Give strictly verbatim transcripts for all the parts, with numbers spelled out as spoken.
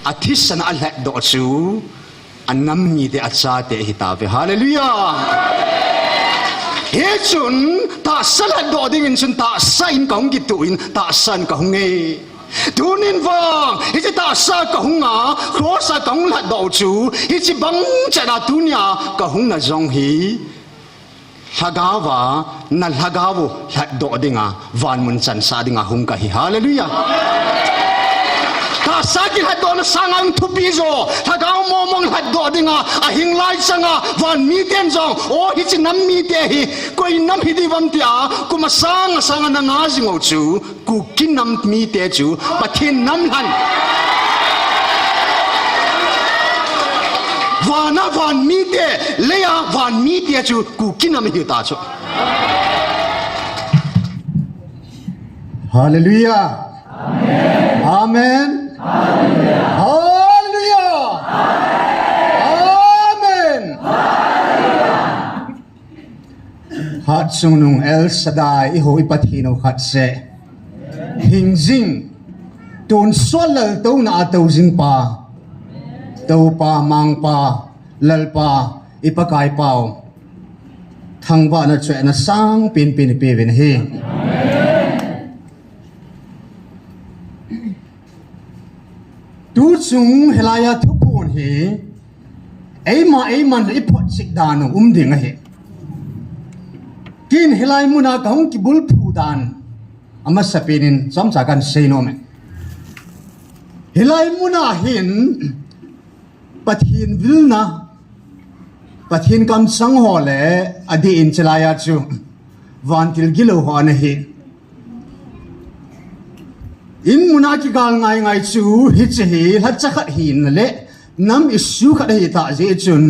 Athisan a lhatdoh chu anam mite, achate ahitauve. Hallelujah. Hichun tahsa lhatdoh dingin chun tahsa in kahung kituh in tahsan kahunge. Tunin vang hiche tahsa kahunga, cross a kahung lhatdoh chu hiche bang chana tunia kahungna jong hi Lhagaova, na lhagao u lhatdoh dinga, vanmun chansah dinga hung kahi. Hallelujah. Tahsa kilhatdohna sanga hung thupi jo, lhagao mongmong lhatdoh dinga, ahinglai changa van miten jong, o, hiche nam mite hi koi nam hiding uvam tia kum asang asanga nanga jing u chu, Kuki nam mite chu Pathen nam lhan. Vana van mite, leiya van mite chu Kuki nam hita chu. Hallelujah. Amen. Hallelujah. Amen. Hatchungnung El Shaddai, i hou i Pathen u khat seh. Hingjing, tonsot laltouna a tou jing pa, Toupa, Mangpa, Lalpa, i Pakaipa u, thangvahna chehna sangpen pen i peuvin ahi. Tuchung hilaiya thuphon hi, eima, eiman le i photchet dan u um ding ahi. Ken hilai muna kahung kibulphu dan, amasapen in chomcha kahin sei nom e. Hilai muna hin, Pathen vilna, Pathen kamchang ho le, adeh in chulaiya chu, vantil gilou ho ana hi. In muna kigal ngai ngai chu, hiche hi, lhacha khat hina le, nam issue khat ahitah jeh chun,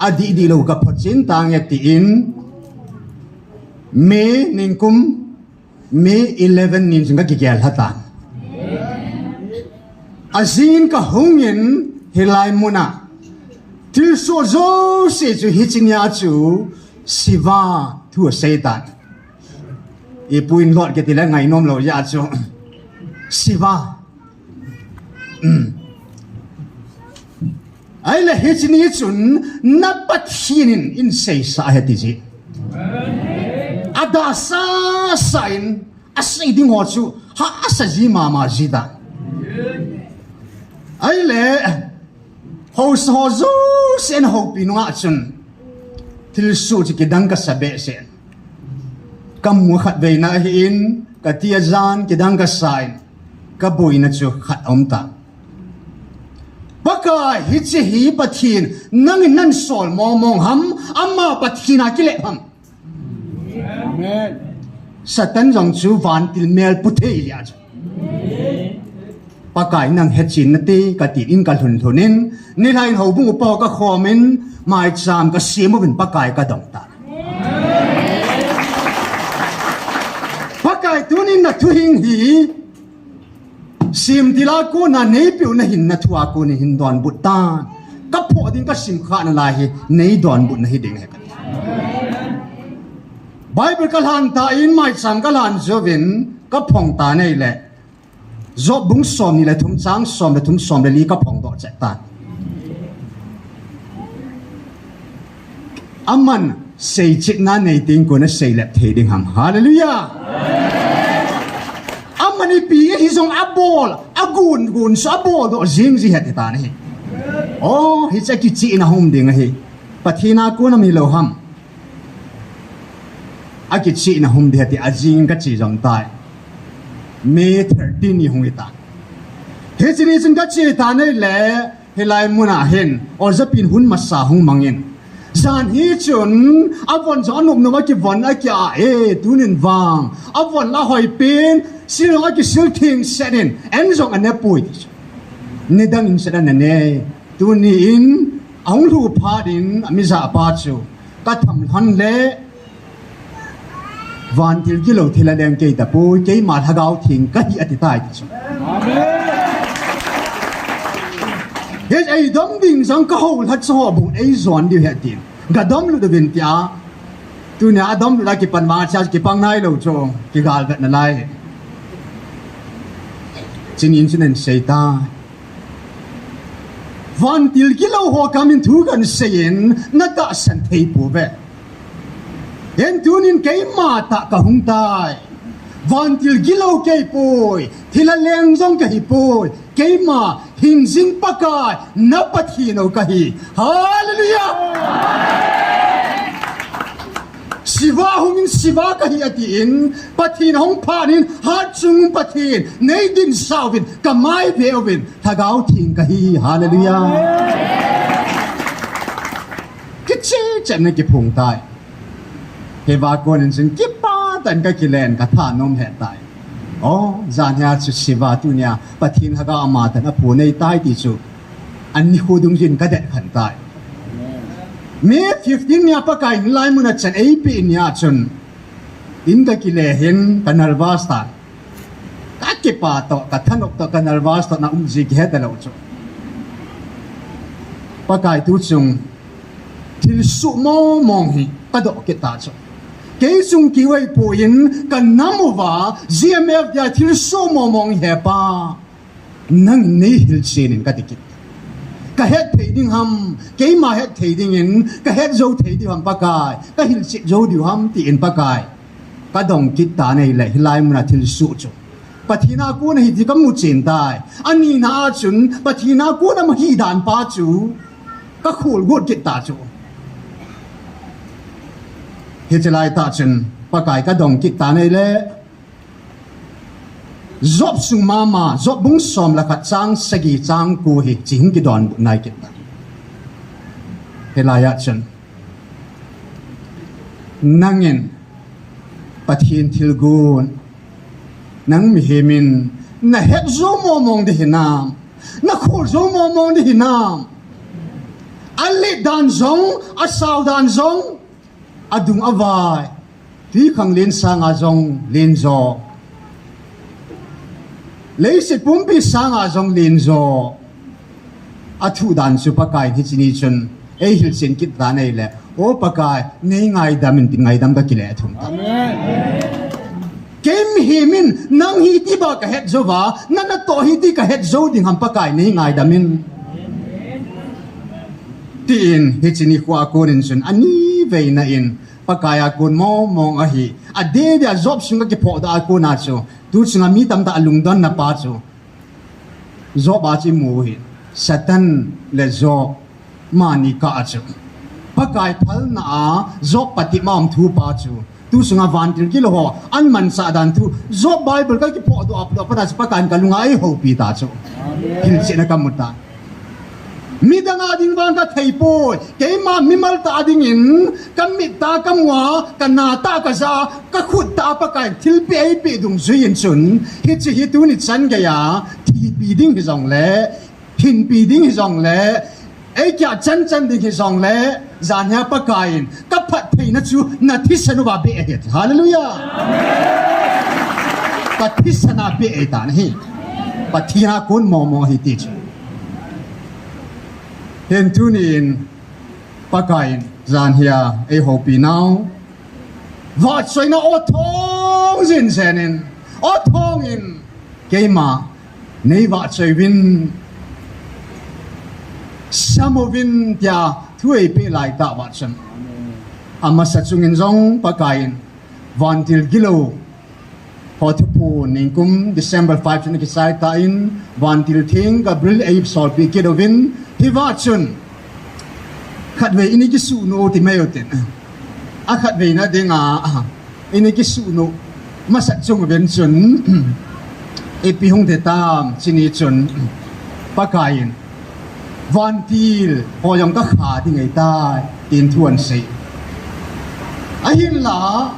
adih dihlou kaphotchen tange tin, May ningkum, May eleven nin chun kakigel lhatan. Ajingin kahungin hilai muna, thilsoh jouse chu hiche nia chu Shiva thu aseitan. Ipu in Lord kiti le ngainom lou jeh chu. Shiva. Ahile hiche ni chun na Pathen in eiseisah ahi tiji. Adahsa sa in, asei ding ho chu, ha asa ji mama ji dan. Ahile, haosa ho jousen houpi nunga chun, thilsoh chu kidang kasa behseh. Kamu khatveina ahin, kati ajan kidang kasa in, kaboina chu khat aumtan. Pakai, hiche hi Pathen, nangin nahin sol mongmong ham, ama Pathen a kilep ham. Amen. Satan jong chu vantil mel puthei lia chu. Pakai nang hetchen nate, katin kalhun lhun in, nilhah in houbung upa ho kakhom in, maicham kasem uvin Pakai kadong tan. Pakai tunin nathuhing hi, semtil a kona neipeu nahin, nathu a konin hin donbut tan. Kaphoh ding kasim khah nalai hi, neidonbut nahi ding ahi kati. Bible kalhan tan, maicham kalhan jouvin, kaphong tan ahile, Job bung somni le thum chang som le thum, som le li kaphongdoh cheh tan. Aman seichetna nei teng koiin aseilep thei ding ham. Hallelujah. Aman ipi hijong abol, agon gon chu aboldoh jing ji ahi tan ahi. O, hiche kichihna hung um ding ahi. Pathen a kon ham hilou ham. Akichihna hung um ding ahi ti ajing kache jong tai. May thirteen ni hung hita. Hiche ni chun kache tan ahile, hilai muna hin, Ojapin hun masa hung mangin. Jan hi chun, avon jong anop nop akivon akia e, tunin vang. Avon la hoipen, sil jong akisil thengset in, an jong anepoi ti chu. Nidang in set anane. Tunin, ahung lhu phat in, amijahpa chu. Katham lhon le, Vantil gilou thil aleng kei tapoi, keima Lhagao Theng kahi ati tai ti chu. Amen. Hiche eidom ding jong kahou lhacha ho bou eijon diu ahi tin. Gadom lut uvin tia. Tunia adom lut a kipan vang acha kipang nailou chu. Kigal vet nalai. Chingin chu nen sei ta. Vantil gilou ho kamin thu kahin seiyin, natahsan thei pouve. Hijeh in tunin keima tah kahung tai. Vantil gilou kei poi, thilha leng jong kahi poi. Keima hingjing Pakai, na Pathen u kahi. Hallelujah! Siva hungin siva kahi atin, Pathen hung phatnin, hatchungnung Pathen, nei dinsah uvin, kamai ve uvin, Lhagao Theng kahi. Hallelujah! Kicheh cheh in kiphong tai. Hiva konin chun kipah tah in kakile in kathanom ahitai. O, janhia chu siva tunia Pathen Lhagao amatah in aphu nei tai ti chu, ani khu dungjuiyin kadet khan tai. May fifteen nia Pakaiyin hilai muna chan eipeh nia chun, in kakile hin kanervous tai. Kakipah toh, kathanop toh, kanervous toh, na umji kihe talou chu. Pakai tuchung thilsoh mong mong hi kadoh kit ta chu. Kei chung kiu ahipoi in kanam uva, G M F dia thilsoh mong mong hi hepa, nangin nei hilchen in kati kit. Kahet thei ding ham, keima het thei dingin, kahet jou thei diu ham Pakai, kahilchet jou diu ham tin Pakai, kadong kit tan ahile, hilai muna thilsoh chu Pathen a kon ahi ti kamu chen tai. Ani na a chun, Pathen a kon ahi dan pa chu, kakhol got kit ta chu. Hiche laitah chun, Pakai kadong kit tan ahile, Job sung mama, Job bung som le khat chang sagi chang ko hi, hiche hin kidonbut nai kit ta. Hilai a chun, nangin Pathen thilgon, nang mihem in nahet jou mong mong ding hinam, nakhol jou mong mong ding hinam. Alet dan jong, asao dan jong, adung avai, twikhanglen sanga jong len jo, leiset pumpi sanga jong len jo. Athu dan chu Pakai hiche ni chun eihilchen kit tan ahile, O Pakai, nei ngaidam in tin ngaidam kakile thum ta. Kei mihem in nang hiti ba kahet jou va, na natoh hiti kahet jou ding ham Pakai, nei ngaidam in, tin hiche nikho a konin chun ani veina in Pakai a kon mong mong ahi. Adeh dia Job sunga kiphodoh a kona chu, tuchunga mi tamtah alungdonna pa chu Job a chu imu hi, Satan le Job, amani kah a chu Pakai phalna a Job patep ma um thu pa chu, tuchunga vantil gilou ho ahin manchah dan thu, Job Bible kakiphodoh a pat a chu Pakai in kalunga eihoupi ta chu, hilchetna kamu ta. Midang a ding vang kathei poi, keima mimal tah a dingin, kamit tah a kamu a, kana tah a kaja a, kakhut tah a Pakai in thilpeh eipeh dungjuiyin chun, hiche hi tuni chan geiya thipi ding hijongle, hinpi ding hijongle, eikiah chan chan ding hijongle, janhia Pakai in kaphattheina chu nathisan uva beh ahi. Hallelujah! Kathisan a beh ahitan ahi. Pathen a kon mong mong ahi ti chu. Hin tunin Pakai in janhia eihoupi nau, vahchoina o thong jin jen in, o thong in, keima neivahchoi uvin, sam uvin tia thu eipeh laitah uva chun, amasa chungin jong Pakai in vantil gilou ho thuphon ningkum December five chun akichai tan, vantil theng Gabriel eisolpeh kit uvin, hiva chun khatvei ini kisuhnu ti mai utin, akhatveina dinga ini kisuhnu masat chung uvin chun, ipi hung hitam, hiche ni chun Pakai in vantil ho jong kakha ding ahitai, tin thu ahin sei. Ahinla,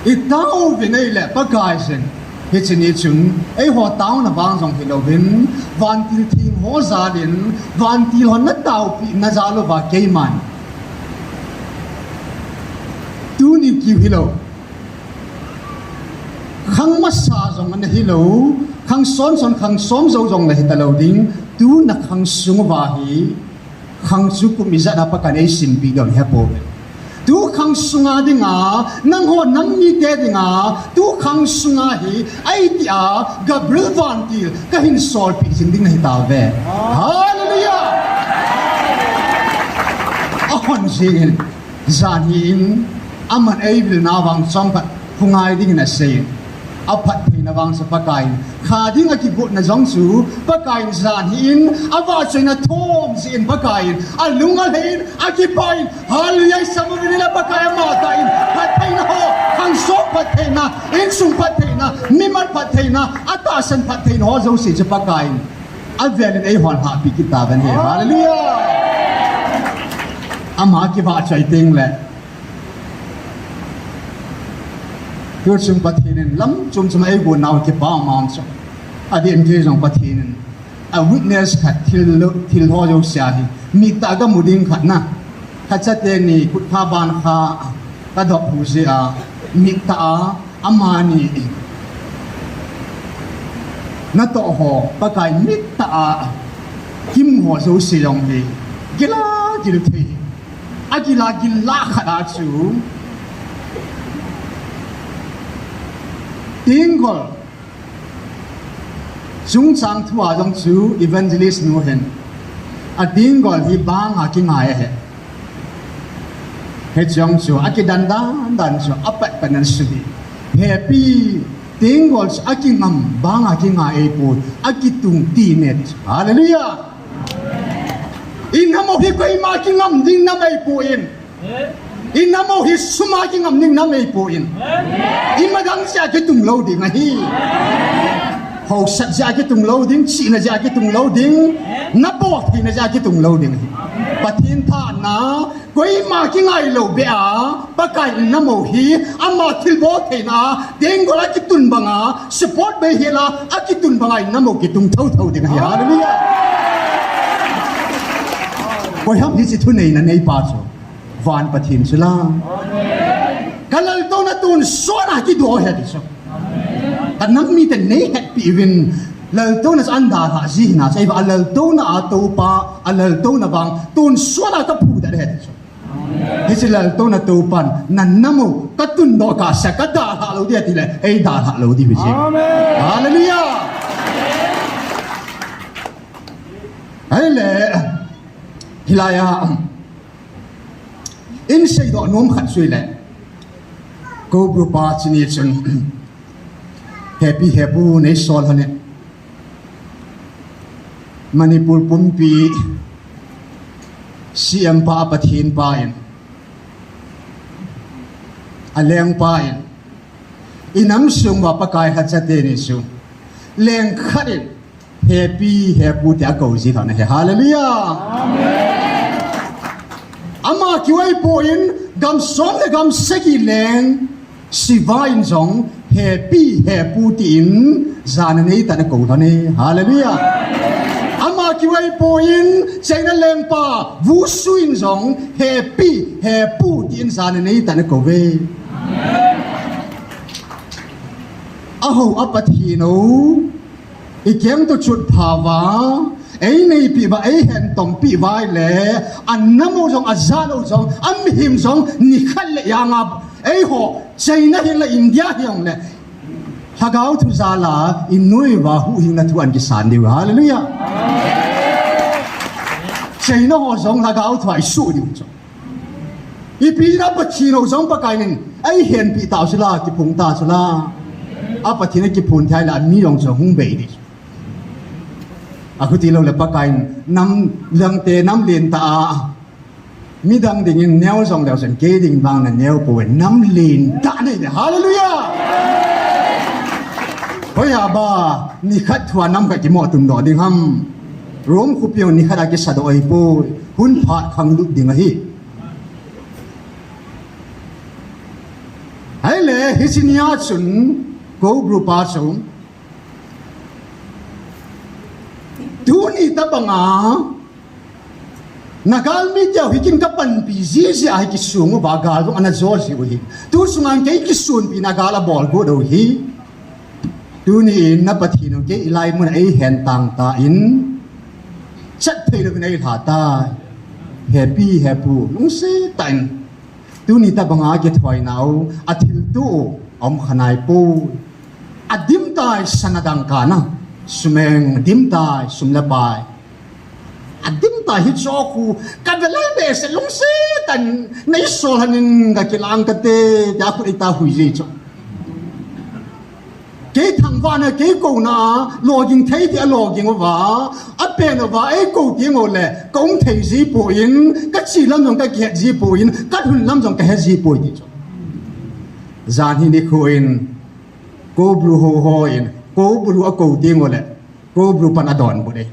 itao uvin ahile Pakai in hiche ni chun eiho taona vang jong hilouvin, vantil theng ho jal in, vantil hon nataopehna jal uva keiman tuni kiu hilou, khang masa jong ana hilou, khang son son, khang som jou jong nahi talou ding, tuna khang sung uva hi, khang chu kum ijat a Pakai in eisimpeh ding ahipoi. Tu khang sunga dinga, nangho nam mite dinga, tu khang sunga hi, eitia, Gabriel vantil, kahin solpeh jing ding nahi tauve. Hallelujah! Hon jin, jan hi in, aman ei vil na vang chom khat, hungai ding in asei. Aphat theina vang sa Pakai in. Kha ding a kibut na jong chu, Pakai in jan hi in, avahchoina thom jin Pakai in. Alung alhei in, akipa in. Hallelujah, i sam u vin la Pakai ama ta in. Phat theina ho, khang sok phat theina, insung phat theina, mimal phat theina, atahsan phat theina ho jouse chu Pakai in. Avel in eihon hahpi kit ta vin he. Hallelujah. Ama kivahchoi teng le. Tuchung Pathen in lam chom chom a eigon nau kipa mama chu. Adeh in kei jong Pathen in. A witness khat thil lo, thil ho jouse hi. Mit tah a kamu ding khat na. Khat cha teni kut kha ban kha. Kadop hu jeh a. Mit tah a. Amani natoh ho, Pakai mit tah a kimu ho jouse jong hi gila gil thei. Agila gil lah khat a chu Tenggol chungchang thu a jong chu evangelist nu hin a Tenggol hi bang a kingai ahi. Hiche jong chu akidan dan dan chu apat pat nan suhi. Hepi, Tenggol chu akingam bang a kingai ahipoi, akitung ti ne. Hallelujah. I nam u hi koima kingam ding nam ahipoi. I nam u hi sum a kingam ding nam ahipoi. I madang jeh a kitung lou ding ahi. Hausat jeh a kitung lou ding, chihna jeh a kitung lou ding, nabol theina jeh a kitung lou ding ahi. Pathen thahna, koima kingai lou beh a, Pakai in nam u hi, ama thilbol theina, Tenggol a kitun bang a, support bei hel a, akitun bang a, i nam u kitung thotho ding ahi. Hallelujah. Koiham hiche thuneina neipa chu. Van Pathen chu la. Ka laltouna tonsot a kidoh ahi ti chu. Ka nam mite neihetpi uvin laltouna chu ahin dalhah ji hina chu, ahivang a laltouna a toupa, a laltouna vang tonsot a kaphudet ahi ti chu. Hiche laltouna toupan na nam u katundoh kahsea, kadalhah lou ding ahi tile, eidalhah lou ding ahi chu. Amen. Hallelujah. Ahile, hilai a, in seidoh nom khat chu ahile, Koubru pa chini chun, Hepi Hepu neisol lhon in, Manipur pumpi C M pa, a Pathen pa in, a lengpa in, i nam sung uva Pakai lhacha teni chu leng khat in, Hepi Hepu tia akou ji lhon ahi. Hallelujah. Amen. Ama kiu ahipoi, gam som le gam sagi leng Siva in jong Hepi Hepu tin jana neitah in akou lhon e. Hallelujah. Ama kiu ahipoi, China lengpa Wushu in jong Hepi Hepu tin jana neitah in akou ve. Aho a Pathen o, i keng toh chutpha uva, ei neipi uva, ei hentompi uva ahile, a nam u jong, a jat u jong, a mihem jong, nikhat le jang a, eiho, China hile, India hile, Lhagao thu jal a, i noi uva huhhingna thu ahin kisan diu. Hallelujah. China ho jong Lhagao thu a i suh diu chu. Ipi na Pathen u jong Pakai in, ei henpi tau chu la, kiphung ta chu la. A Pathen a kiphun thei la, mi jong chu hung bei di. Achuti lou le Pakai in, nam lhangte, nam lentah a, midang dingin neo jong leu chun, kei ding vang na neo poi, nam lentah nei le. Hallelujah! Hoiya ba, nikhat thua nam khat kimoh tundoh ding ham. Rome khopi u nikhat a kisadoh ahipoi, hun phat khanglut ding ahi. Ahile, hiche nia chun, Koubru pa chu, tuni tabang a, na galmi teu hi kin kapanpi jiji a hi kisung uva gal jong ana jo ji u hi. Tu sunga kei kisonpi na gal abol got u hi. Tuni in na Pathen u kei i laimun a ei hen tang tan, chat thei louvin ei lha tai. Hepi Hepu, lungset tah in. Tuni tabang a kithoina u, a thilto u, aum kha naipoi. Adim tai sana dangka na, sumeng dim tai, sum le pai. Adim ta hi cho khu, ka velal behseh lungset tah in, nei sol hanin ka kilang kate, tia khu ei ta hui ji chu. Kei thangvahna, kei kouna, loging thei ti a loging uva, a pen uva, ei kou teng uleh, ka um thei ji poi, ka chi lam jong ka kihet ji poi, ka lhun lam jong ka he ji poi ti chu. Jan hi nikho in, Kobru ho ho in, Kobru a kou teng uleh, Kobru pan a donbut e.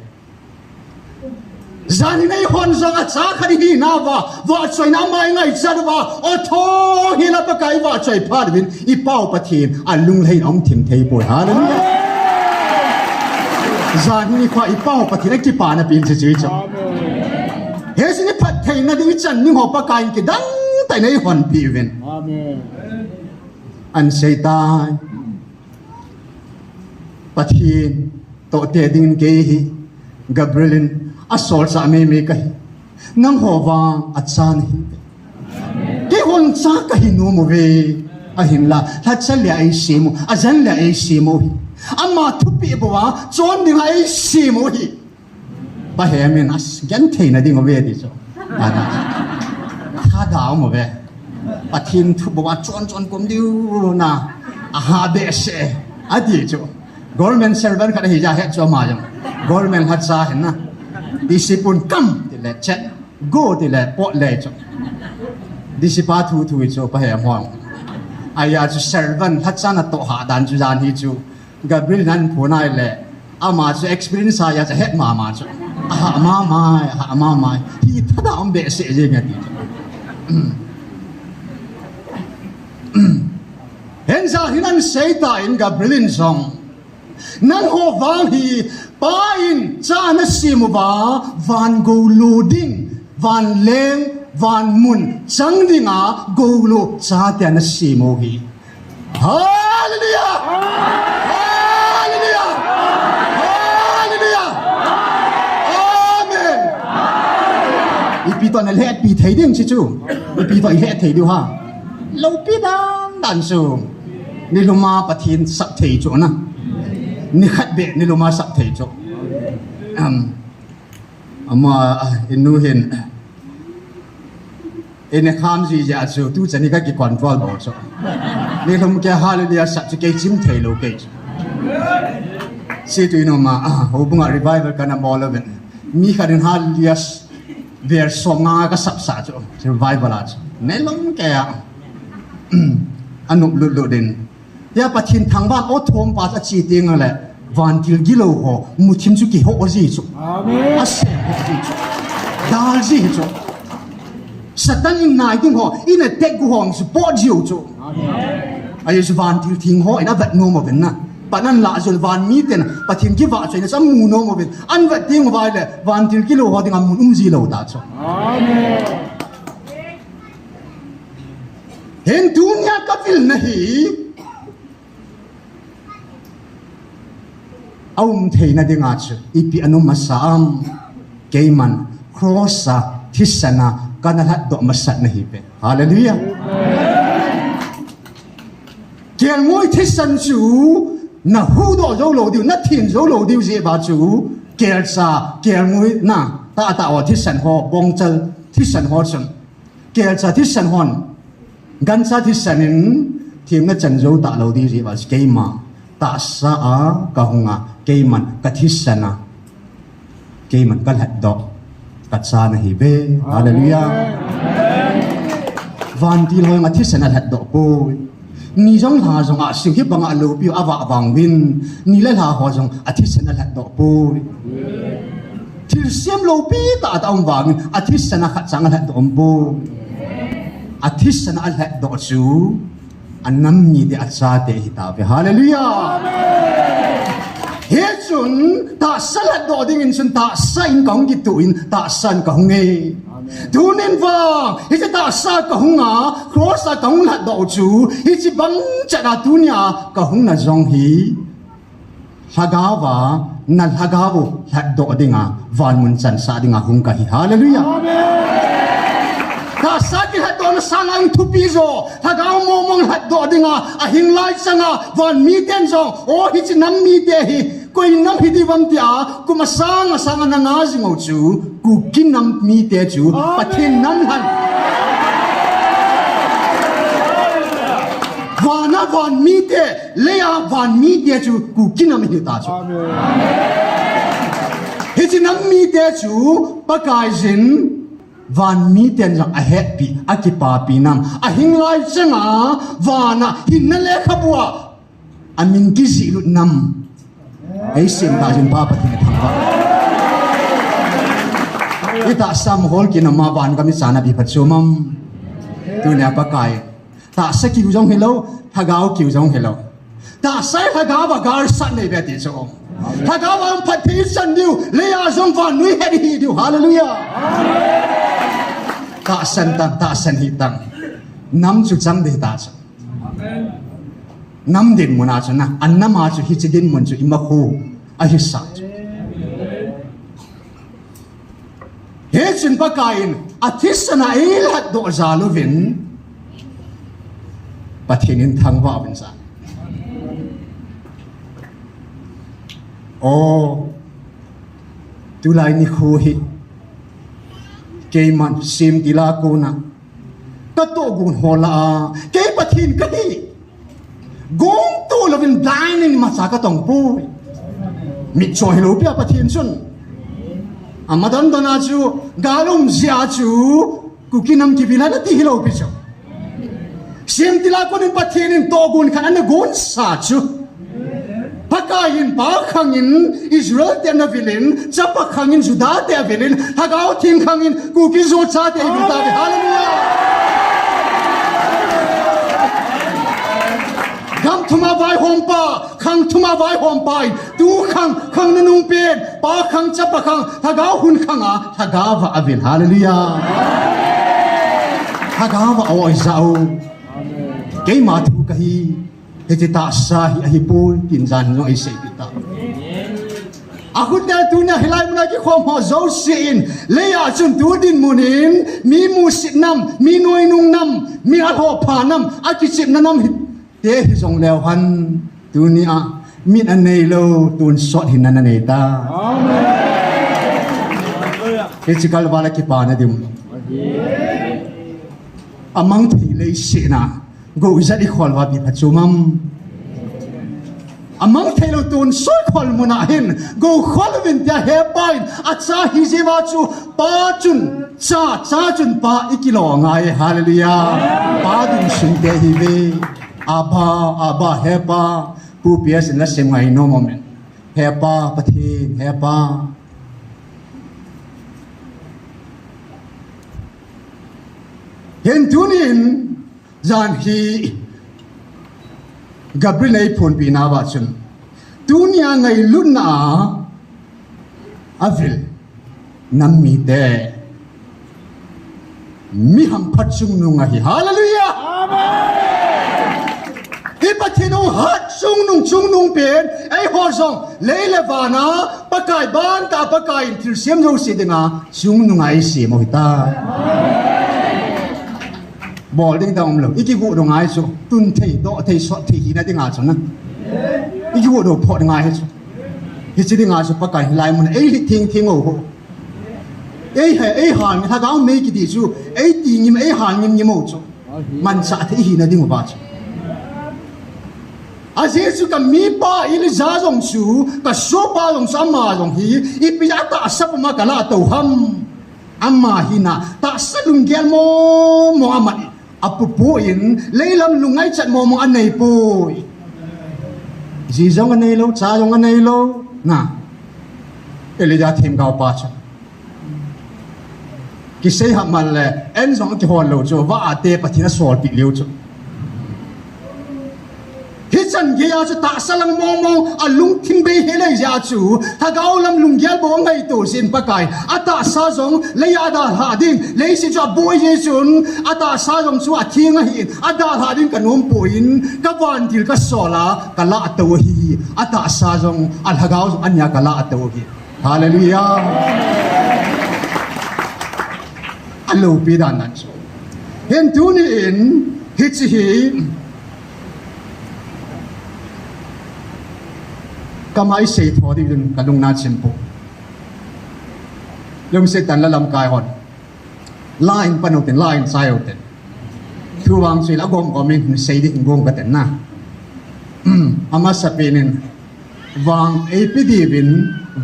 Jan hi nei hon jong a cha khat hi na va, vahchoina mai ngaichat uva, o tho hi la Pakai vahchoi phat uvin, i Pau Pathen, a lunglhai in a um thim thei poi. Hallelujah. Jan hi nikho a i Pau Pathen a kipana pen chu chu chu. He sin i phattheina ding i chan ding ho Pakai in kidang tah in ei honpi uvin. Amen. An sei tai. Pathen toh te dingin kei hi Gabriel in a solchah mei mei ka hi. Nangho vang a cha nahi. Kei hon cha ka hi nom uve. Ahinla, lhacha leh a ei sem u, a jan leh a ei sem u hi. Ama thupeh bou a, chon ding a ei sem u hi. Pa Hem in, as, genthei na ding uve ti chu. Ana. Thada um uve. Pathen thu bou a chon chon kum diu na. A ha behseh. Ati chu. Government servant khat ahi jeh a het chu ama jong. Government lhacha hin na. D C pun come ti le chet. Go ti le pot le chu. D C pa thu thu chu Pa Hem hon. Ahi a chu servant lhacha na toh ha dan chu jan hi chu. Gabriel in ahin phon a ahile, ama chu experience a, a chu ahet mama chu. Aha mama, aha mama. Hi thada um behseh jeng e ti chu. Hen jan hin ahin sei tan Gabriel in jong, nangho vang hi Pa in cha ana sem uva, van gou lo ding, van leng, van mun chang dinga gou lo chate ana sem u hi. Hallelujah! Hallelujah! Hallelujah! Amen! Ipi toh na lhehpi thei ding chi chu. Ipi toh i lheh thei diu ham. Loupi dan dan chu. Nilhum a Pathen sap thei chu na. Nikhat beh nilhum a sap thei chu. Um, ama, ah, inu hin. Ine kham ji ja chu, tu chani ka ki control bou chu. Nilhum kei hallelujah sap chu kei chim thei lou kei chu. Si tu inu ma, ah, houbung a revival kana bol uvin. Mi khat in hallelujah s-, verse som nga ka sap sa chu. Revival a chu. Nilhum kei a. Anop lut lut in. Tia Pathen thangvah o thom pa a chi teng le, vantil gilou ho, muthim chu kiho ji chu. Amen. Asem ho ji chu. Dal ji chu. Satan in nai ding ho, in attack gu ho chu pot ji chu. Amen. Ahi chu vantil theng ho, in avet nom uvin na. Pan ahin lah jul van miten, Pathen kivahchoina chu amu nom uvin. Ahin vet teng uva le, vantil gilou ho dinga mun um ji lou ta chu. Amen. Hin tunia ka vilna hi, a um theina dinga chu, ipi ana um masa am, keiman, cross a, thisan a, kana lhatdoh masat na hi ve. Hallelujah. Kelngoi thisan chu, na huhdoh jou lou diu, na them jou lou diu jeh uva chu, kelcha, kelngoi na, tahtah ho thisan ho, bongchal thisan ho chun. Kelcha thisan hon, gancha thisan in themna chan jou talou ding jeh uva keima tahsa a kahung a, keiman ka thisan a, keiman ka lhatdoh, ka cha nahi ve. Hallelujah. Vantil ho jong a thisan a lhatdoh poi. Ni jong lha jong a sing hi banga loupi a vah vang uvin. Ni le lha ho jong a thisan a lhatdoh poi. Thilsem loupi tah tah um vangin, a thisan a khat chang a lhatdoh um poi. A thisan a lhatdoh chu, a nam mite a chate hi tave. Hallelujah! Hichun, tahsa lhatdoh dingin chun tahsa in kahung kituh in, tahsa in kahung e. Tunin vang, hiche tahsa kahung a, cross a kahung lhatdoh chu, hiche bang chet a tunia kahung na jong hi. Lhagao a, na lhagao u lhatdoh dinga, vanmun chansah dinga hung kahi. Hallelujah. Amen. Tahsa kilhatdohna sanga thupi jo, lhagao mong mong lhatdoh dinga, ahing lai changa, van miten jong, o hiche nam mite hi, Koi nam hi diu ham tia, kum asang asang a na nga jing u chu, Kuki nam mite chu, Pathen nam lhan. Vana van mite, leiya van mite chu, Kuki nam hi ta chu. Hiche nam mite chu, Pakai jin, van miten jong ahetpi, akipapi nam. Ahing lai changa, vana, hinna lekhabua, amin kijihlut nam. Ei sem ta jin pa Pathen thangvah. I tahsa hol kit na ma van gam i chan a bi phat chu mam. Tunia Pakai. Tahsa kiu jong hilou, lhagao kiu jong hilou. Tahsa lhagao a galsat nei ve ti chu. Lhagao a phatthei chan diu, leiya jong vannoi het hi diu. Hallelujah. Tahsan tang, tahsan hi tang. Nam chu chang ding ta chu. Nam dinmun a chu na, a nam a chu hiche dinmun chu ima khu ahi sa chu. Hichun Pakai in, athisan a eilhat doh jal uvin, Pathen in thangvah uvin sa. O, tulai nikho hi, keiman, Semtil a kona, ka tohgon ho lah a, kei Pathen kahi. Gong toh louvin blind in imacha ka tong poi. Mitcho hilou pi a Pathen chun. Ama don don a chu, gal um jeh a chu, Kuki nam kivil a nati hilou pi chu. Semtil a konin Pathen in tohgon khat ana gon sa chu. Pakai in pa khang in Israel te ana vil in, chapa khang in Juda te avil in, Lhagao Theng khang in Kuki Zo chate avil tave. Hallelujah. Gam thum a vaihom pa, khang thum a vaihom pa in, tu khang, khang nunung pen, pa khang, chapa khang, Lhagao hun khang a, Lhagao va avil. Hallelujah. Lhagao va oi jao. Keima thu kahi. Hiche tahsa hi ahipoi, tin jan jong eiseipeh ta. Ahile tunia hilai muna kikhom ho jouse in, leiya chun tu dinmun in, mi musit nam, mi noinung nam, mi alhohpha nam, akichepna nam hi, te hijong leu hen, tunia, mit aneilou, tonsot hinna nanei ta. Amen. Hiche kalval a kipana ding. Amang thei leiset a. Gou ijat i khol uva bi pha chu mam. Amang thei lou tonsot khol muna hin. Gou khol uvin tia hepa in. Acha hi jeh uva chu pa chun cha, cha chun pa i kilo ngai. Hallelujah. Pa ding sinte hi ve. Abba, Abba hepa. Pu P S in la sem ngai nom amen. Hepa, Pathen, hepa. Hin tunin, jan hi Gabriel eiphonpi nauva chun. Tunia ngailutna a avil nam mite. Mi hampha chungnung ahi. Hallelujah. Amen. Hi Pathen u hat chungnung, chungnung pen. Eiho jong lei le vana Pakai banta Pakai in thilsem jouse dinga chungnung a eisem u hita. Bol ding dang umlou. I kihuhdoh ngai chu. Tun thei, doh thei, sot thei hina dinga chu na. I kihuhdoh phot ngai chu. Hiche dinga chu Pakai hilai mun a eilhit theng theng u ho. Ei he, ei hal ngim, Lhagao mei kiti chu, ei ti ngim, ei hal ngim ngim u chu. Manchah thei hina ding uva chu. Ajeh chu ka mipa Elijah jong chu, ka sohpa jong chu, ama jong hi, ipi a tahsa puma ka lah tou ham. Ama hi na, tahsa lunggel mong mong aman, apu poi, leilam lungngaicha mong mong anei poi. Ji jong anei lou, cha jong anei lou, na. Elijah themgao pa chu. Kisei hahman le, en jong kihol lou chu, va ate Pathen asolpeh leu chu. Hichan geiya chu tahsa lang mong mong, alungthim bei hel ahi jeh chu, Lhagao lam lunggel bou angaito jeh in Pakai, atahsa jong, leiya adalhah ding, leiset chu aboi jeh chun, atahsa jong chu atheng ahin, adalhah ding ka nom poi, ka vantil ka sol a, ka lah tou ahi, atahsa jong, alhagao jong, ania ka lah tou ahi. Hallelujah. Aloupi dan dan chu. Hin tuni in, hiche hi, Kama i sei tho ding in ka lungna chim pu. Lungset tan la lamkai hon. La in pan u tin, la in chai u tin. Thu vang sui la gom gom in sei ding gom ka tin na. Amasa pen in vang ei pe diuvin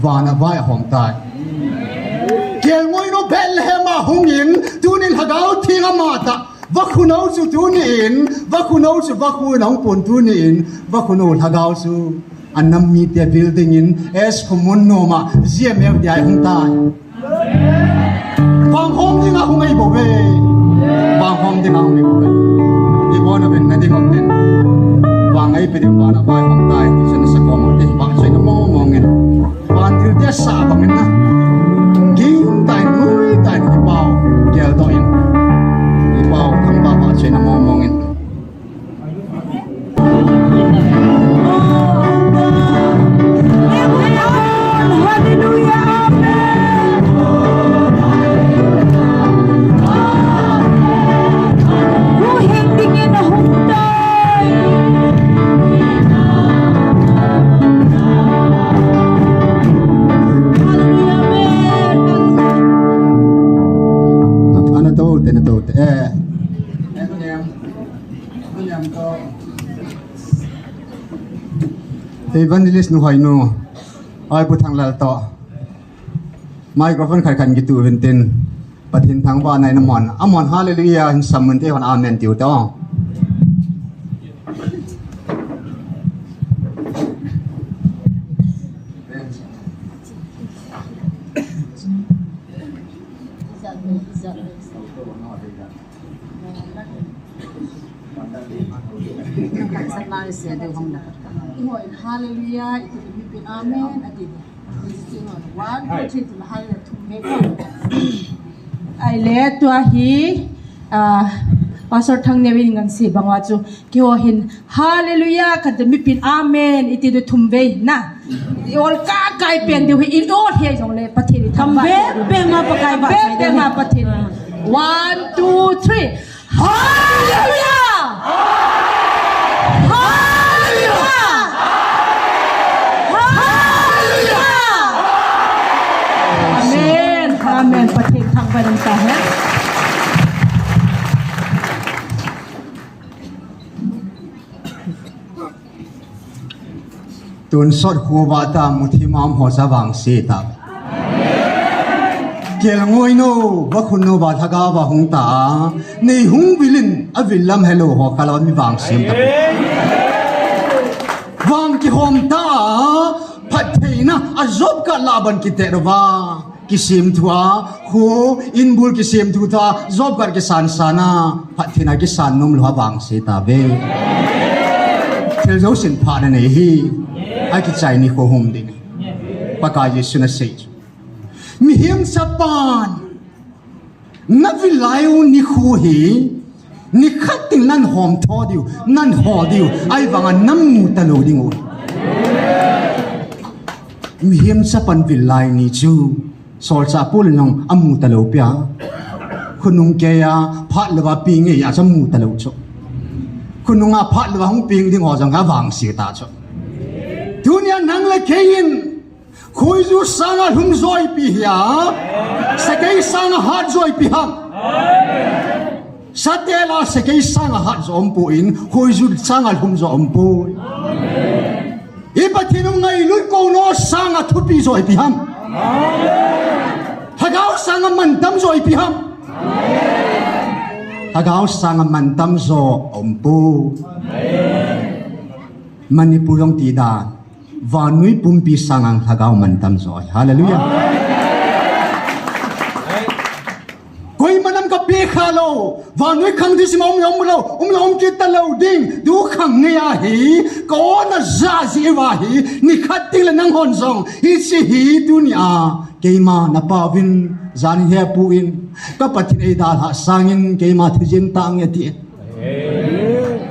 van a vai a hom tai. Kelngoi nu Bethlehem a hung in tunin Lhagao Theng ama ta. Vakhunou chu tunin, vakhunou chu vakhu in a hung pon tunin, vakhunou Lhagao chu a nam mite vil dingin S Khomun noma G M F D I hung tai. Vang hom dinga hung ei bou ve. Vang hom dinga hung ei bou ve. I bon a ven na ding om tin. Vang ei pe ding van a vai hom tai. Ti chu na sa kom te. Vang chu na mong mong in. Vantil te sa bang in na. Ging tai, ngui tai, i pau. Gel to in. I pau, thang ba ba chena mong mong in. Hallelujah, amen. Hu hing dingin a hung tai. Hallelujah, amen. Ana to te, na to te. Eh. Evangelist nu hai nu. Ai pu thang lal to. Microphone khai khan kitu vintin. Pathen thangvahna in amahon, amahon hallelujah hin sam mun te hon amen tiu te o. Hallelujah, iti mi pin amen, ati. One, two, three, ti ma hallelujah thum he ko. Ahile tua hi, ah, Pastor Thangneo in ngan sei banga chu, keiho hin, hallelujah, kati mi pin amen, iti diu thum vei na. I ol ka kai pen diu hi, i ol hi jong le, Pathen i thangvah. Be, be ma Pakai ba. Be, be ma Pathen. One, two, three. Hallelujah! Hallelujah! Hallelujah! Amen. Amen. Pathen thangvah in ta he. Tun sot khu va ta mu thi mam ho sa vangse ta. Kelngoi nu, vakhun nu va Lhagao va hung ta. Nei hung vil in, avil lam helou ho kha la mi vangse ta. Vang kihom ta. Phattheina, a job card la ban kite ro va. Kisemthu a, khu, in bul kisemthu ta, job card kisan san a, phattheina kisan nom lou a vangse ta ve. Thil jousen phatna nei hi, akichai nikho hum ding. Pakai Jesun asei chu. Mihem chapan, na vil lai u nikho hi, nikhat ding nan hom tho diu, nan hol diu, ahivanga na mu talou ding u. Mihem chapan vil lai ni chu. Solchah Paul in jong amu talou pia. Khonung keiya phat louva peng ngeiya chu amu talou chu. Khonunga phat louva hung peng ding ho jong avangse ta chu. Tunia nang le kei in khoiju sanga lhum jo ipi hia. Sakei sanga hat jo ipi ham. Satela sakei sanga hat jo umpoi, khoiju sanga lhum jo umpoi. I Pathen u ngailut kouno sanga thupi jo ipi ham. Lhagao sanga mantam jo ipi ham. Lhagao sanga mantam jo umpoi. Manipur jong ti dan. Vannoi pumpi sanga Lhagao mantam jo. Hallelujah. Koima nam ka pe kha lou, vannoi khang thusim a um le um lou, um le um kit talou ding, tu khang ngeiya hi, ka ona ja ji uva hi, nikhat ding le nang hon jong, hiche hi tunia, keima na pauvin, jan hi hepu in, ka Pathen eidalhah sangin, keima thi jeng tange ati.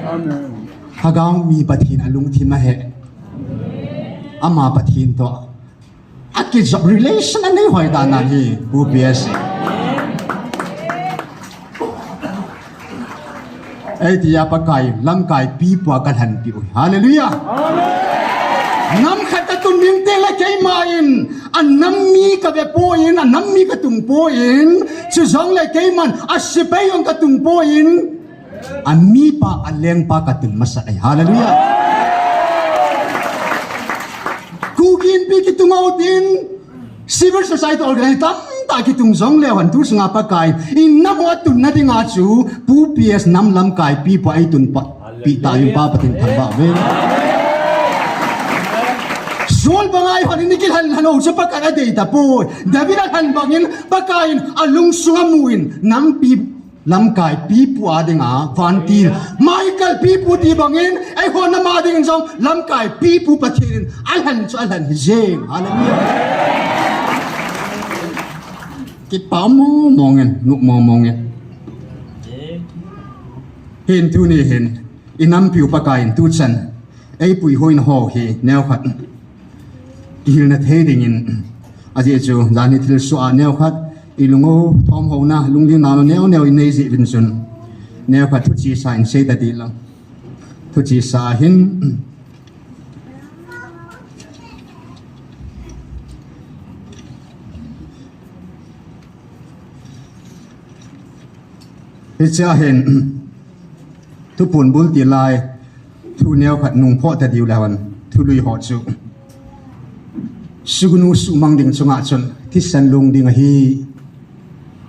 Amen. Lhagao mi Pathen alungthim ahi. Ama Pathen toh. Akijop relation anei hoi dan ahi, Pu P S. Eitia Pakai, lamkai pipu a kalhanpi u. Hallelujah. Nam khat ka tung ding teng le keima in, a nam mi ka ve poi, a nam mi ka tung poi, chujongle keiman a sepai jong ka tung poi, a mipa, a lengpa ka tung masa ahi. Hallelujah. Kuki Inpi kitung utin, civil society organization tamtah kitung jongleu hen, tu sunga Pakai in nam ho a tunna dinga chu Pu P S nam lamkai pipu a ei tun pa, pi ta jong Pa Pathen thangvah uve. Saul banga eihon in i kilhen lhen u chu Pakai in a dei tapoi. David a lhen bangin Pakai in a lungsunga mu in nampi lamkai pipu a dinga vantil Michael pipu ti bangin eiho nam a dingin jong lamkai pipu Pathen in a lhen chu a lhen hi jeng. Hallelujah. Kipa mong mong in, nuh mong mong in. Hin tuni hin, i nampiu Pakai in tuchan ei puihoina ho hi neokhat kihilna thei dingin, ajeh chu janhi thilsoh a neokhat i lung u thom houna, lungding nau neo neo i nei jeh uvin chun, neokhat thuchesa in sei ta dih lang. Thuchesa hin Hichea hin, thupun bul ti lai, thu neokhat nung phoh ta diu le hon, thului ho chu. Sugnu sumang ding chunga chun, thisan lung ding ahi.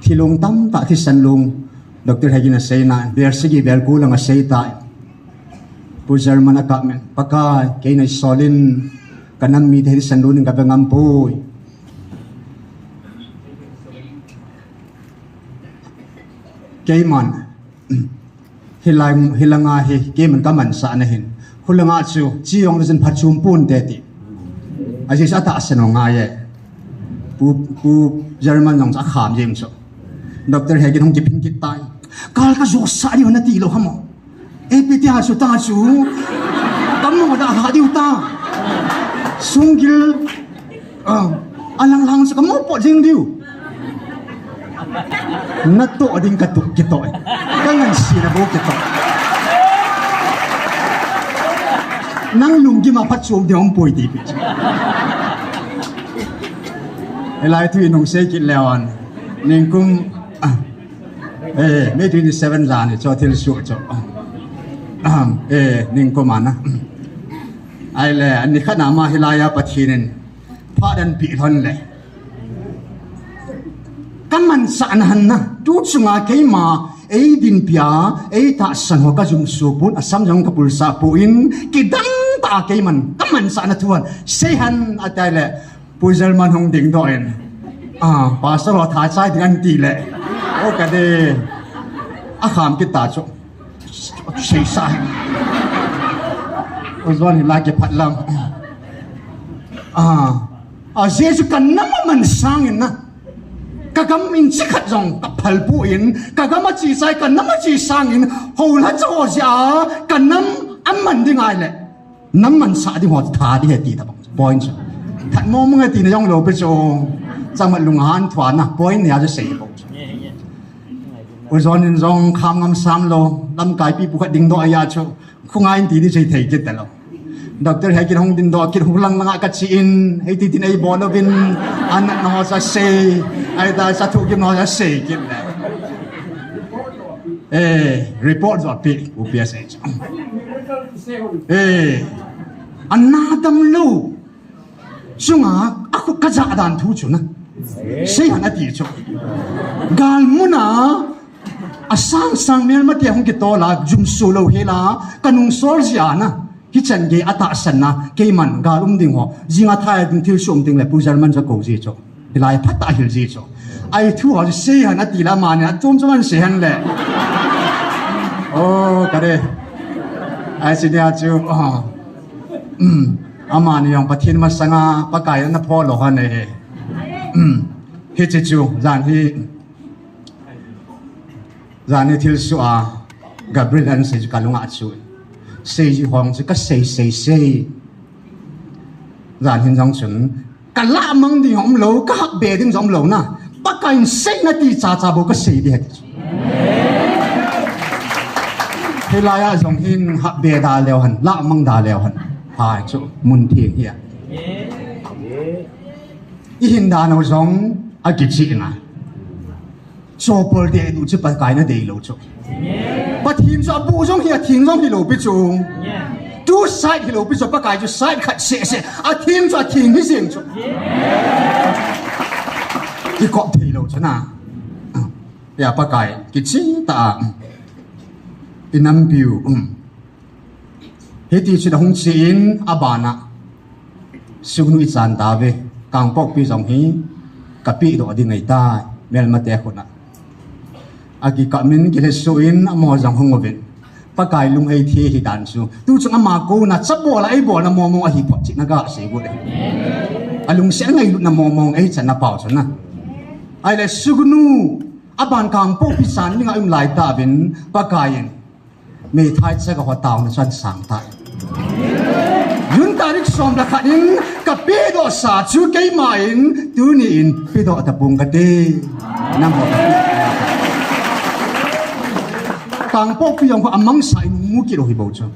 Thilung tamtah thisan lung, Doctor Hagin a seina, vel sagi vel ko lang a sei tai. Pu German a kap men, Pakai, kei nei solin, ka nam mite thisan lung ding ka ve ngam poi. Keiman, hilai, hilanga hi, keiman ka mansahna hin. Hulanga chu, chi jong le jin phachom ponte ti. Ajeh chu atahsan u ngai e. Pu, Pu German jong chu akham jeng chu. Doctor Hagin hung kiphin kit tai. Kal ka josah diu nati lou ham o. Ipi tia chu ta chu. Ka mo da ha diu ta. Sunggil. Ah, alang lang chu ka mo pot jing diu. Natoh ding ka toh kitoh. Ka ngansena bou kitoh. Nang lunggim a phachom ding um poi ti pi. Hilai thu in hung sei kit leu hen. Ningkum, ah, eh, May twenty-seven jan hi chu thilsoh chu. Ah, eh, ningkum a na. Ahile, nikhat na ma hilai a Pathen in phat ahin pe lhon le. Ka mansahna hen na, tu chunga keima, ei dinpi a, ei tahsan ho ka jumso pon, asam jong ka pulsah poi, kidang tah a keiman, ka mansahna thu hen, sei hen ati le, Pu German hung dingdoh in. Ah, Pastor ho tha chai ding ahi ti le. O ka de. Akham kit ta chu. Sei sa. U John hi la kiphat lam. Ah. Ajeh chu ka nam a man sangin na. Ka gam in chi khat jong ka phal poi, ka gam a chi chai, ka nam a chi sangin, ho la cha ho jeh a, ka nam a man ding ahile. Nam mansah ding ho tha ding ahi ti tabang. Point chu. That mong mong ahi tina jong lou pi chu. Changmat lung ahan thua na. Point nia chu sei bou chu. U John in jong kham ngam sam lou. Lamkai pipu khat dingdoh ahi a chu. Khungai in ti ding chu thei kit talou. Doctor Hagin hung dingdoh kit, hung lang langa ka chi in. Hei ti tin ei bol louvin. Anatna ho chu asei. Ahita chu thugimna ho chu asei kit le. Eh, report joh pi, U P S H. Eh, ana damlou. Chunga, a khu ka jah dan thu chu na. Sei hen ati chu. Gal muna, asang sang melmate hung kitol a, jumso lou hel a, ka nungsol jeh a na. Hichan gei a tahsan na, keiman, gal um ding ho. Jing a thai ding thilsoh um ding le, Pu German chu kou ji chu. Hilai phat a hil ji chu. Ahi thu ho chu sei hen ati le amani a chom chom an sei hen le. Oh, ka de. Ahi sei nia chu. Oh. Um. Amani jong Pathen masanga Pakai ana phoh lou hen e. Um. Hiche chu, jan hi. Jan hi thilsoh a Gabriel an sei chu ka lunga chu. Sei ji hong chu ka sei, sei, sei. Jan hin jong chun ka lamang ding um lou, ka hap be ding jong um lou na. Pakai in sei na ti cha cha bou ka sei ding ahi. Hilai a jong hin hap be da leu hen, lamang da leu hen. Ai chu mun theng hi a. I hin dan u jong a kichih na. Chopol te du chu Pakai na dei lou chu. Pathen chu a bu jong hi a theng jong hi lou pi chu. Tu side hi lou pi chu Pakai chu side khat seh seh. A theng chu a theng hi jeng chu. I kop thei lou chu na. Ya Pakai kichih ta a. I nampiu. Um. Hiti chun ahung che in a bana. Sugnu i chan ta ve. Kangpokpi jong hi ka pehdoh ding ahi tai. Melmate khut a. A kikap in kilhesuh in amaho jong hung uvin. Pakai lunghei thei hi dan chu. Tu chung ama kona chabol a eibolna mong mong ahi phot chih na ga sei got e. A lungset ngailutna mong mong ei channa pau chu na. Ahile Sugnu a ban Kangpokpi chan dinga um lai tauvin Pakai in. Meithai chaga ho taona chu ahin sang tai. June tarik som le khat in ka pehdoh sa chu keima in tuni in pehdoh tapong kate. Nangho ka peh. Kangpokpi jong amangsa in mu kit u hi bou chu.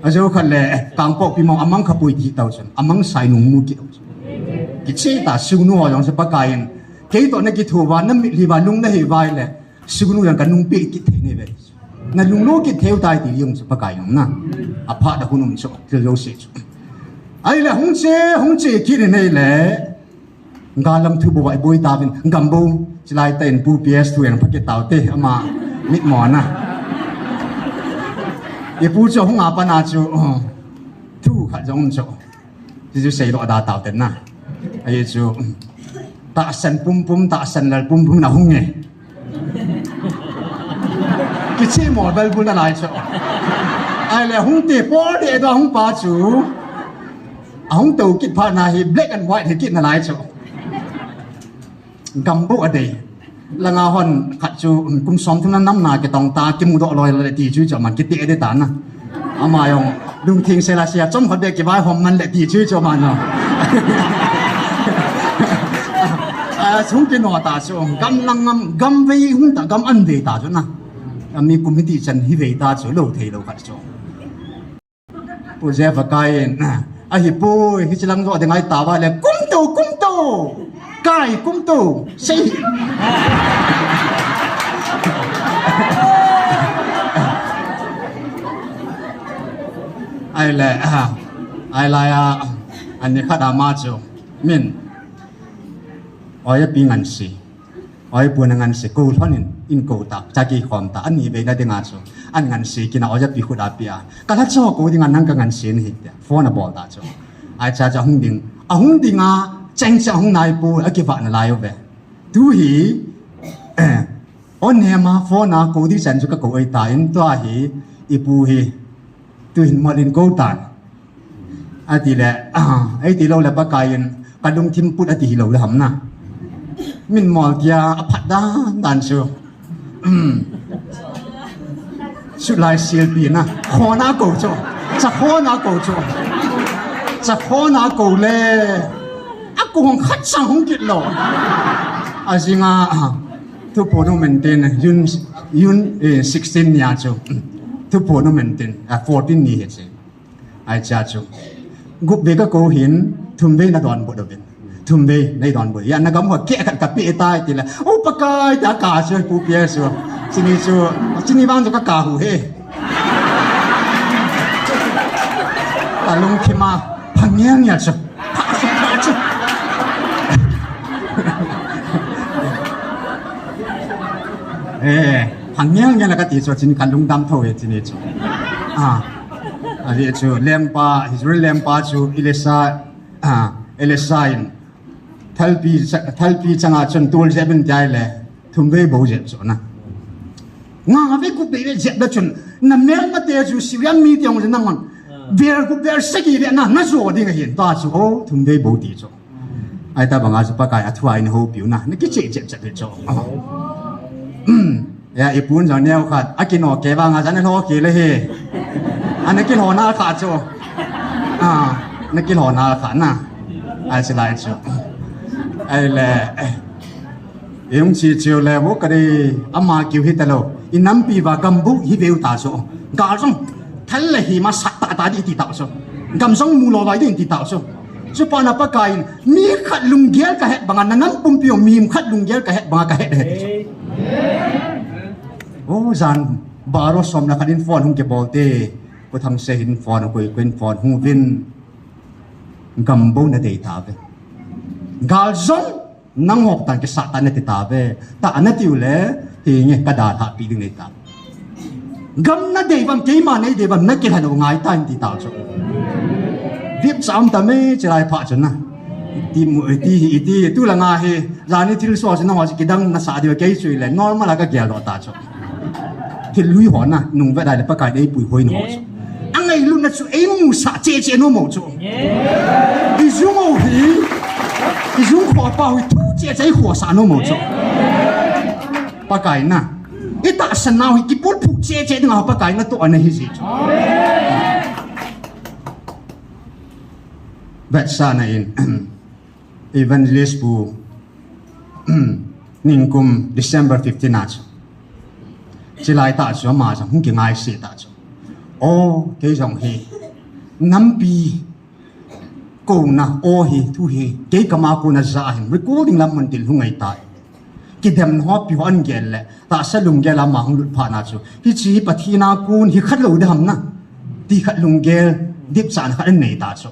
Ajou khat le Kangpokpi mong amang kha pui ti tau chun amangsa in mu kit u chu. Kicheh ta Sugnu ho jong chu Pakai in. Kei toh na kitho uva na mitlhi uva lung na hei uva le. Sugnu jong ka nung peh kit thei nei ve. Na lunglut kit thei u tai ti jong chu Pakai jong na. A phat a hun um chu, thil jouse chu. Ahile hung che, hung che kit in ahile. Galam thu bou vai boi tauvin, gam bou, chulai tah in Pu P S thu jong pha kit taute, ama mitmo na. I pu chu hung a pat na chu, oh, thu khat jong um chu. Chu chu seidoh da tau ten na. Ahi chu, tahsan pumpum, tahsan lal pumpum na hung e. Kicheh mo bel bul na lai chu. Ahile hung te por de do hung pa chu. Ahung to kit phat na hi black and white hi kit na lai chu. Gam bou a dei. Langa hon khat chu, um, kum som thum na nam na kitong ta, kimudoh loi le ti chu chu man kiti e de ta na. Ama jong, lungtheng sela sia, chom khat be kivaihom man le ti chu chu man jong. A, sung kino ta chu, gam lang gam, gam vei hung ta, gam an vei ta chu na. A mi kum hiti chan hi vei ta chu, lo thei lo khat chu. Pu Jeff a kai in, ahi poi, hiche lang jo ding ahi tauva le, kum to, kum to, kai, kum to, sei. Ahile, ah, ahile, ah, ani khat ama chu, min, oi, api ngan si. Oi, pu na ngan si, ko lhon in, in ko ta, cha kikhom ta, ani vei na dinga chu, an ngan si, kina oi, api khut a pi a. Ka la cho ko dinga nang ka ngan si ni hi tia, phone a bol ta chu. Ai cha cha hung ding, a hung dinga, cheng cha hung nai pu, a kivah na lai u ve. Tu hi, eh, on he ma, phone a ko di chan chu ka ko oi ta in, tua hi, i pu hi, tu hin mol in ko tan. Ati le, ah, eiti lou le Pakai in, ka lungthim put ati hilou le ham na. Min mol tia, a phat dan dan chu. Um. Sulai silpi na. Khona ko chu. Cha khona ko chu. Cha khona ko le. A ko hong khat sang hong kit lou. A jinga, ah, thuphon u maintain, June, June, eh, sixteen nia chu. Thuphon u maintain, ah, fourteen ni hi chu. Ai cha chu. Gup vei ka ko hin, thum vei na donbut uvin. Thum vei na donbut. Ya na gam ho keh khat ka pe tai ti le. O Pakai ta ka chu pu pia chu. Chini chu, chini vang chu ka ka hu he. Ka lungthim a, pha ngial ngial chu. Pha chu, pha chu. Eh, pha ngial ngial ka ti chu, chini ka lungdam tho he chini chu. Ah. Ahi chu, lengpa, Israel lengpa chu, Elisha, ah, Elisha in, thalpi, thalpi changa chun tol jep in tia le, thum vei bou jep chu na. Nga vei gup vei jep da chun, na melmate chu Syrian mi te jong chu na ngon. Ver gup ver sagi ve na, na jo ding ahin, ta chu, o, thum vei bou ti chu. Ai ta banga chu Pakai a thu a in houpiu na, na kicheh cheh cheh chu. Hmm. Ya, i pun jong neo khat, a kino ke vang a, jan a lho ke le he. A na kilhona kha chu. A, na kilhona kha na. Ai, silai chu. Ai le, eh. I hung chi chiu le, vo ka dei, ama kiu hi ta lou. I nampi va gambu hi veu ta chu. Ga jong. Kal le hi ma sat tah tah ding ti tah chu. Gam jong mu lou lou ding ti tah chu. Chu pa na Pakai in, mi khat lunggel ka het banga, na nam pumpi jong mi khat lunggel ka het banga ka het het chu. O jan, baro som le khat in phone hung kibol te. Pu Thangse hin phone, koi, koi in phone hung vin. Gam bou na dei tave. Gal jong, nang hop tan kisa ta na ti tave. Ta na tiu le, hi nge ka dalha pi ding nei ta. Gam na dei vam, keima nei dei vam, na kilhan u ngai ta in ti ta chu. Vip cham ta me, chilai pha chu na. Iti mu, iti hi, iti, tu la nga hi, jani thil so chu na ho chu kidang na sa diu kei chu le, normal a ka gel do ta chu. Thil lui ho na, nung ve dai le Pakai dei pui hoi no chu. Angailutna chu ei musah cheh cheh nom u chu. I jung u hi, i jung kho pa u hi thu cheh cheh ei khosah nom u chu. Pakai na. I tahsan nau hi kiput phu cheh cheh dinga Pakai na toh ana hi ji chu. Vetsahna in, Evangelist Pu, ningkum December fifteen a chu. Chilai tah chu ama jong hung kingaise tah chu. O, kei jong hi. Nampi kouna, o hi, thu hi. Kei kama kouna ja hin. Recording lam mun til hung ngai tai. Kidem ho pi ho an gel le. Tahsa lunggel a ama hung lut phat na chu. Hichi hi Pathen a kon hi khat lou ding ham na. Ti khat lunggel, dipchan khat an nei ta chu.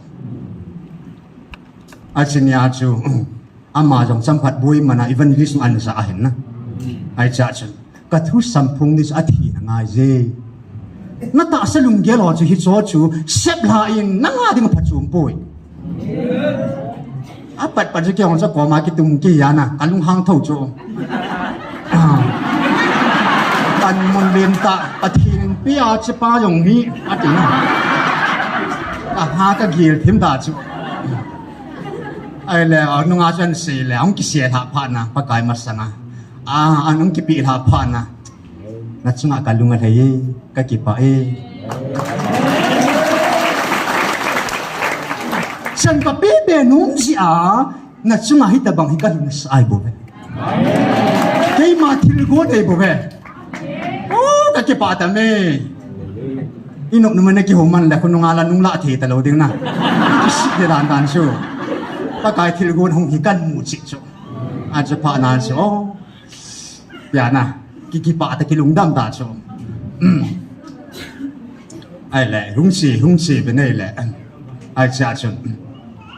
Achi nia chu. Ama jong cham khat boi mana evangelist an ja ahin na. Ai cha chun. Ka thu samphung ni chu athi na ngai je. Na tahsa lunggel ho chu hi cho chu sep la in na nga ding pha chum poi. A pat pat chu ke hong cha ko ma ki tum ki ya na. Ka lung hang tho chu. Ah. Kan mun len ta Pathen in pia chi pa jong hi ati na. Ka ha ka gil thim ta chu. Ai le, a nunga chu an sei le, hung kisia lha phat na, Pakai masanga. A, an hung kipi lha phat na. Na chunga ka lung alhai e, ka kipah e. Chan ka pe pe nom jeh a, na chunga hitabang hi ka lung sa ai bou ve. Keima thil gon ei bou ve. O, ka kipah ta me. I nop nu ma na kihou man le, khonunga la nung la thei ta lou ding na. Kisih de dan dan chu. Pakai thil gon hung hi kan mu cheh chu. A chu pha na chu. O. Pia na. Ki kipah ta ki lungdam ta chu. Ai le, hung si, hung si be nei le. Ai cha chu.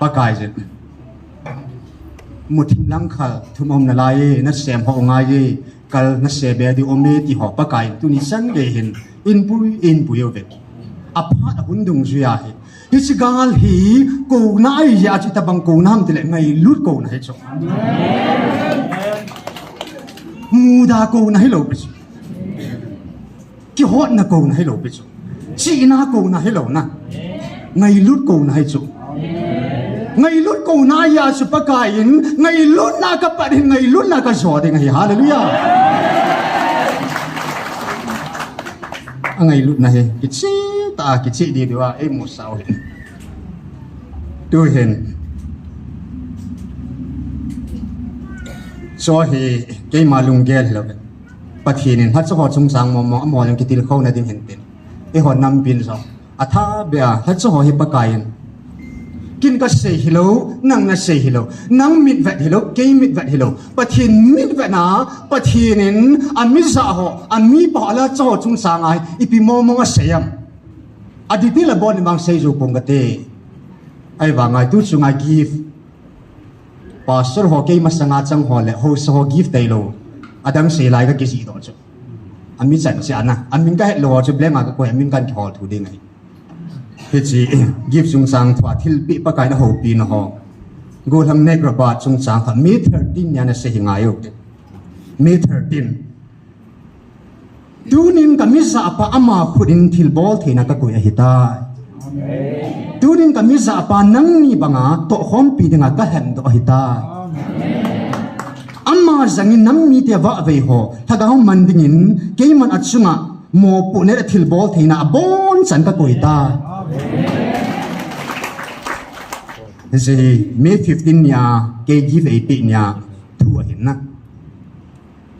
Pakai chu. Muthim lang khal, thum um na lai, na sem ho ngai. Kal na se be di ome ti ho Pakai tuni chan gei hin inpui, inpui uve. A phat a hun dungjuia hi. Hichi gal hi kouna ahi a chu tabang kouna ham tile ngailut kouna hi chu. Muda kouna hi lou pi chu. Kihotna kouna hi lou pi chu. Chihna kouna hi lou na. Ngailut kouna hi chu. Ngailut kouna ahi a chu Pakai in, ngailutna ka pat hin, ngailutna ka jo ding ahi. Hallelujah. A ngailutna hi, kicheh ta, kicheh di di a, ei mu sao hi. Tu hin. Cho hi, keima lunggel hi lou. Pathen in, lhacha ho chungchang mong mong, amaho jong kitilkhouna ding hin tin. Eiho nampin jong. A tha beh a, lhacha ho hi Pakai in. Kin ka sei hilou, nang na sei hilou, nang mitvet hilou, kei mitvet hilou. Pathen mitvetna, Pathen in a mija ho, a mipa ho, a lhacha ho chungchang a hi, ipi mong mong a sei am. A detail a bon in vang sei jou pong kate. Ahivang a tu chunga gift. Pastor ho kei masanga chang ho le, haosa ho gift tailou. Adang sei lai ka kijih doh chu. Ami chan cheh a na. Amin ka het lou ho chu blank a ka koi, amin kan kihol thu ding ahi. Hichi, gift chungchang thua thilpeh Pakai in ahoupi na ho. Gollhang Negra Bat chungchang kha May thirteen nia na sei hi ngai u te. May thirteen. Tunin ka mijahpa ama khut in thilbol theina ka koi ahitai. Tunin ka mijahpa nangni banga tohkhompi dinga ka lhendoh ahitai. Ama jangin nam mite vahvei ho, lhagao man dingin keiman achunga mopohna le thilbol theina abonchan ka koi tai. Hiche hi May fifteen nia, kei gift eipeh nia, thu ahin na.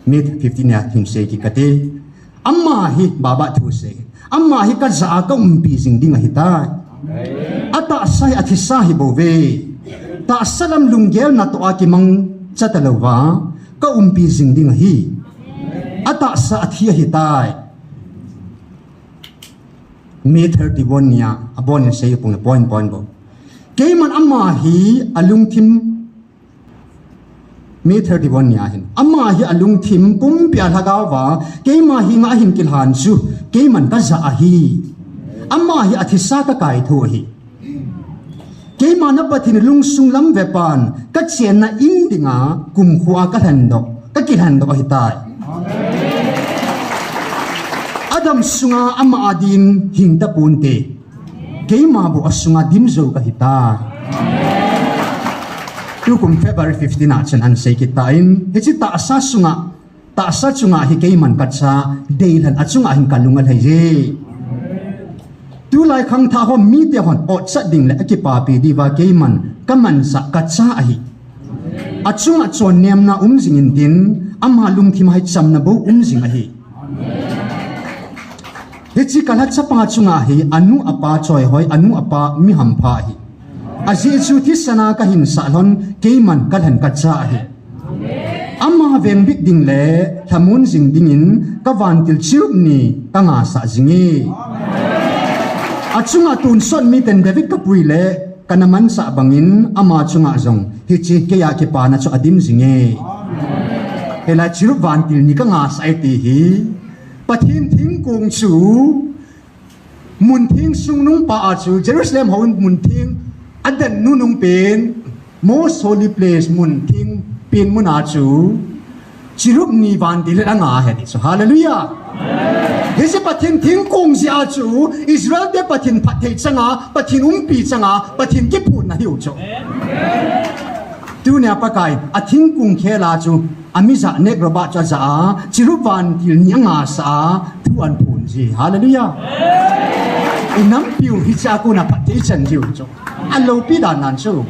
May fifteen nia hin sei kit kate. Ama hi baba thu sei. Ama hi kajah a kaumpi jing ding ahitai. Atahsa hi athisa hi bouve. Tahsa lam lunggel natoh a kimangcha talouva kaumpi jing ding ahi. Atahsa athi ahitai. May thirty-one nia, abonin sei pung point point bou. Keiman ama hi alungthim May thirty-one nia hin. Ama hi alungthim pumpia lhagao va, keima hi nga hin kilhan chu, keiman kajah ahi. Ama hi athisa kakaitho ahi. Keima na Pathen lungsung lam vepan, kachenna in dinga, kumkhoa kalhendoh, kakilhendoh ahitai. Adam sunga ama adin hing taponte. Keima bou asunga dim jou kahitai. Tukum February fifteen a chun ahin sei kit tan, hiche tahsa sunga, tahsa chunga hi keiman kacha, deilhen a chunga hin kalung alhai e. Tulai khangthah ho mite hon otchat ding le akipapi diuva keiman kamanchah kacha ahi. Achunga chonnemna um jing intin, ama lungthim a hi chamna bou um jing ahi. Hiche kalhachapa chunga hi anu apa choihoi, anu apa mihampha ahi. Ajeh chu thisan a kahinsah lhon keiman kalhen kacha ahi. Ama vengbit ding le lhamon jing dingin kavantil chirup ni kangasah jing e. Achunga tonsot miten David kapui le kana manchah bangin ama chunga jong hiche keiya kipana chu adim jing e. Hilai chirup vantil ni kangasah e ti hi. Pathen thingkong chu muntheng sungnung pa a chu Jerusalem houin muntheng aden nunung pen, most holy place, muntheng pen muna chu chirup ni vantil le anga ahi ti chu. Hallelujah. Hiche Pathen thingkong jeh a chu Israel te Pathen phatthei changa, Pathen umpi changa, Pathen kiphutna hiu chu. Tunia Pakai athingkong khel a chu amijah nek Robert chu ajah a, chirup vantil ni angasah a, thu ahin phon ji. Hallelujah. Inampiu hichea kona phatthei ichan jiu chu. Alopi dan nan chu.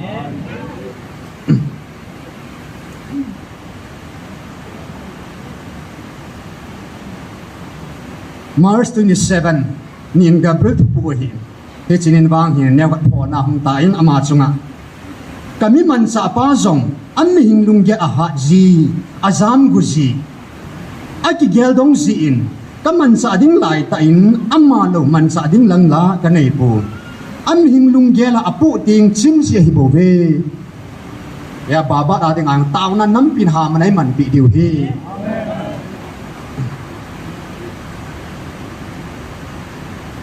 March twenty-seven nin Gabriel thupu ahi. Hiche nin vang hin neokhat phona hung tan ama chunga, kami manchahpa jong amihing lunggel ahat ji, ajamgu ji, akigeldong jin, kamanchah ding laitah in ama lou manchah ding lang la kanei pon. Amihing lunggel a apoh teng chim ji ahi bouve. Hia Babat a dinga taona nampin haman a imanpi diu hi.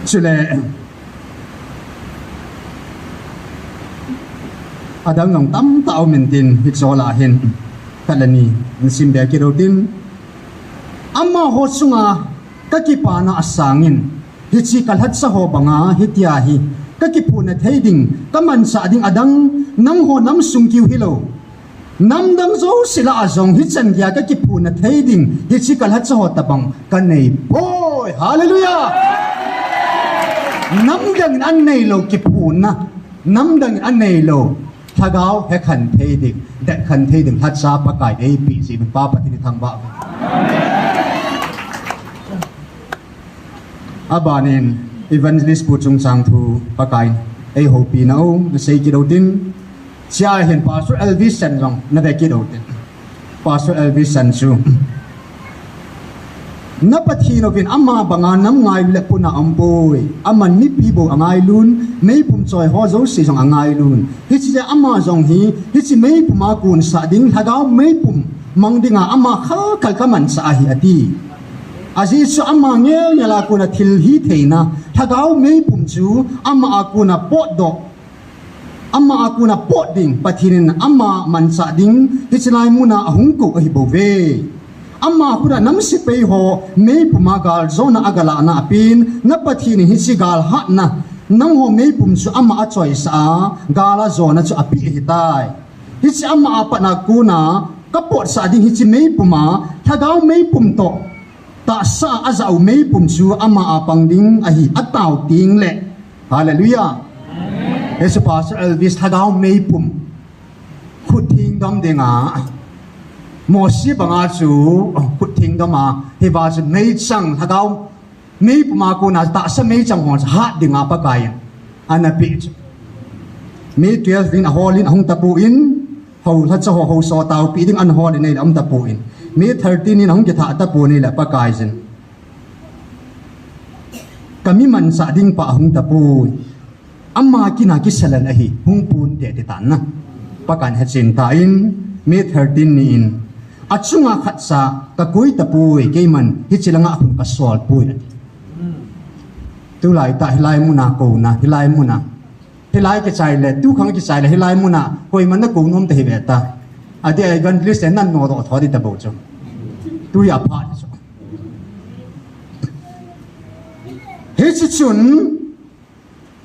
Chule adang jong tamtah aum intin hiche lah a hin khat le ni insimbe kit utin, amaho chunga kakipana asangin, hiche kalhatcha ho banga hitia hi kakiphutna thei ding, kamanchah ding adang nangho nam sung kiu hilou, namdang jouse lah a jong hichan geiya kakiphutna thei ding hiche kalhatcha ho tobang kanei poi. Hallelujah. Namdang in aneilou kiphutna, namdang in aneilou lhagao hekhen thei ding, detkhen thei ding lhatcha Pakai in eipeh jeh in Pa Pathen ithangvah uve. Abanin Evangelist pu chungchang thu Pakai in eihoupina u nasei kit utin, chea hin Pastor Elvis Chan jong nave kit utin. Pastor Elvis Chan chu, na Pathen uvin ama banga nam ngailu le puna aumpoi. Aman mipi bou angailun, meipum choi ho jouse jong angailun. Hiche jeh a ama jong hi hiche meipum a konsah ding, lhagao meipum mang dinga ama khalkhal kamanchah ahi ati. Ajeh chu ama ngelngel a kona thilhitheina, lhagao meipum chu ama a kona potdoh, ama a kona pot ding, Pathen in ama manchah ding hiche lai muna ahung kou ahi bouve. Ama khut a nam sepai ho meipum a galjona agalahna a pen, na Pathen in hiche galhatna, nangho meipum chu ama achoisah a, gal a jona chu apeh ahitai. Hiche ama a patna kona kapotsah ding hiche meipum a, lhagao meipum toh tahsa a ajah u meipum chu ama a pang ding ahi atao teng le. Hallelujah. Hiche Pastor Elvis lhagao meipum khut thengdom dinga, Mosi banga chu khut thengdom a, hiva chu meichang lhagao May puma kona tahsa meichang ho hat dinga Pakaiyin ana pe chu. May twelve in ahol in ahung tapon, hou lhacha ho, hou sotaupi ding ana hol in ahung tapon, May thirteen in ahung kitha tapon ahile Pakaiyin, kami mansa ding pa ahung tapon. Ama kina kisalan ahi, hung ponte ati tan na. Pakaiyin hechin tan, May thirteen ni in, achunga khatcha kakoi tapoi, keiman hiche langa hung kasol poi ati. Tulai tah hilai muna kouna, hilai muna. Hilai kichai le, tukhang kichai le, hilai muna, koiman nakou nom ta hi ve ta. Ati evangelist in nan nodoh tho di tabou chu. Tu hi apha chu. Hiche chun,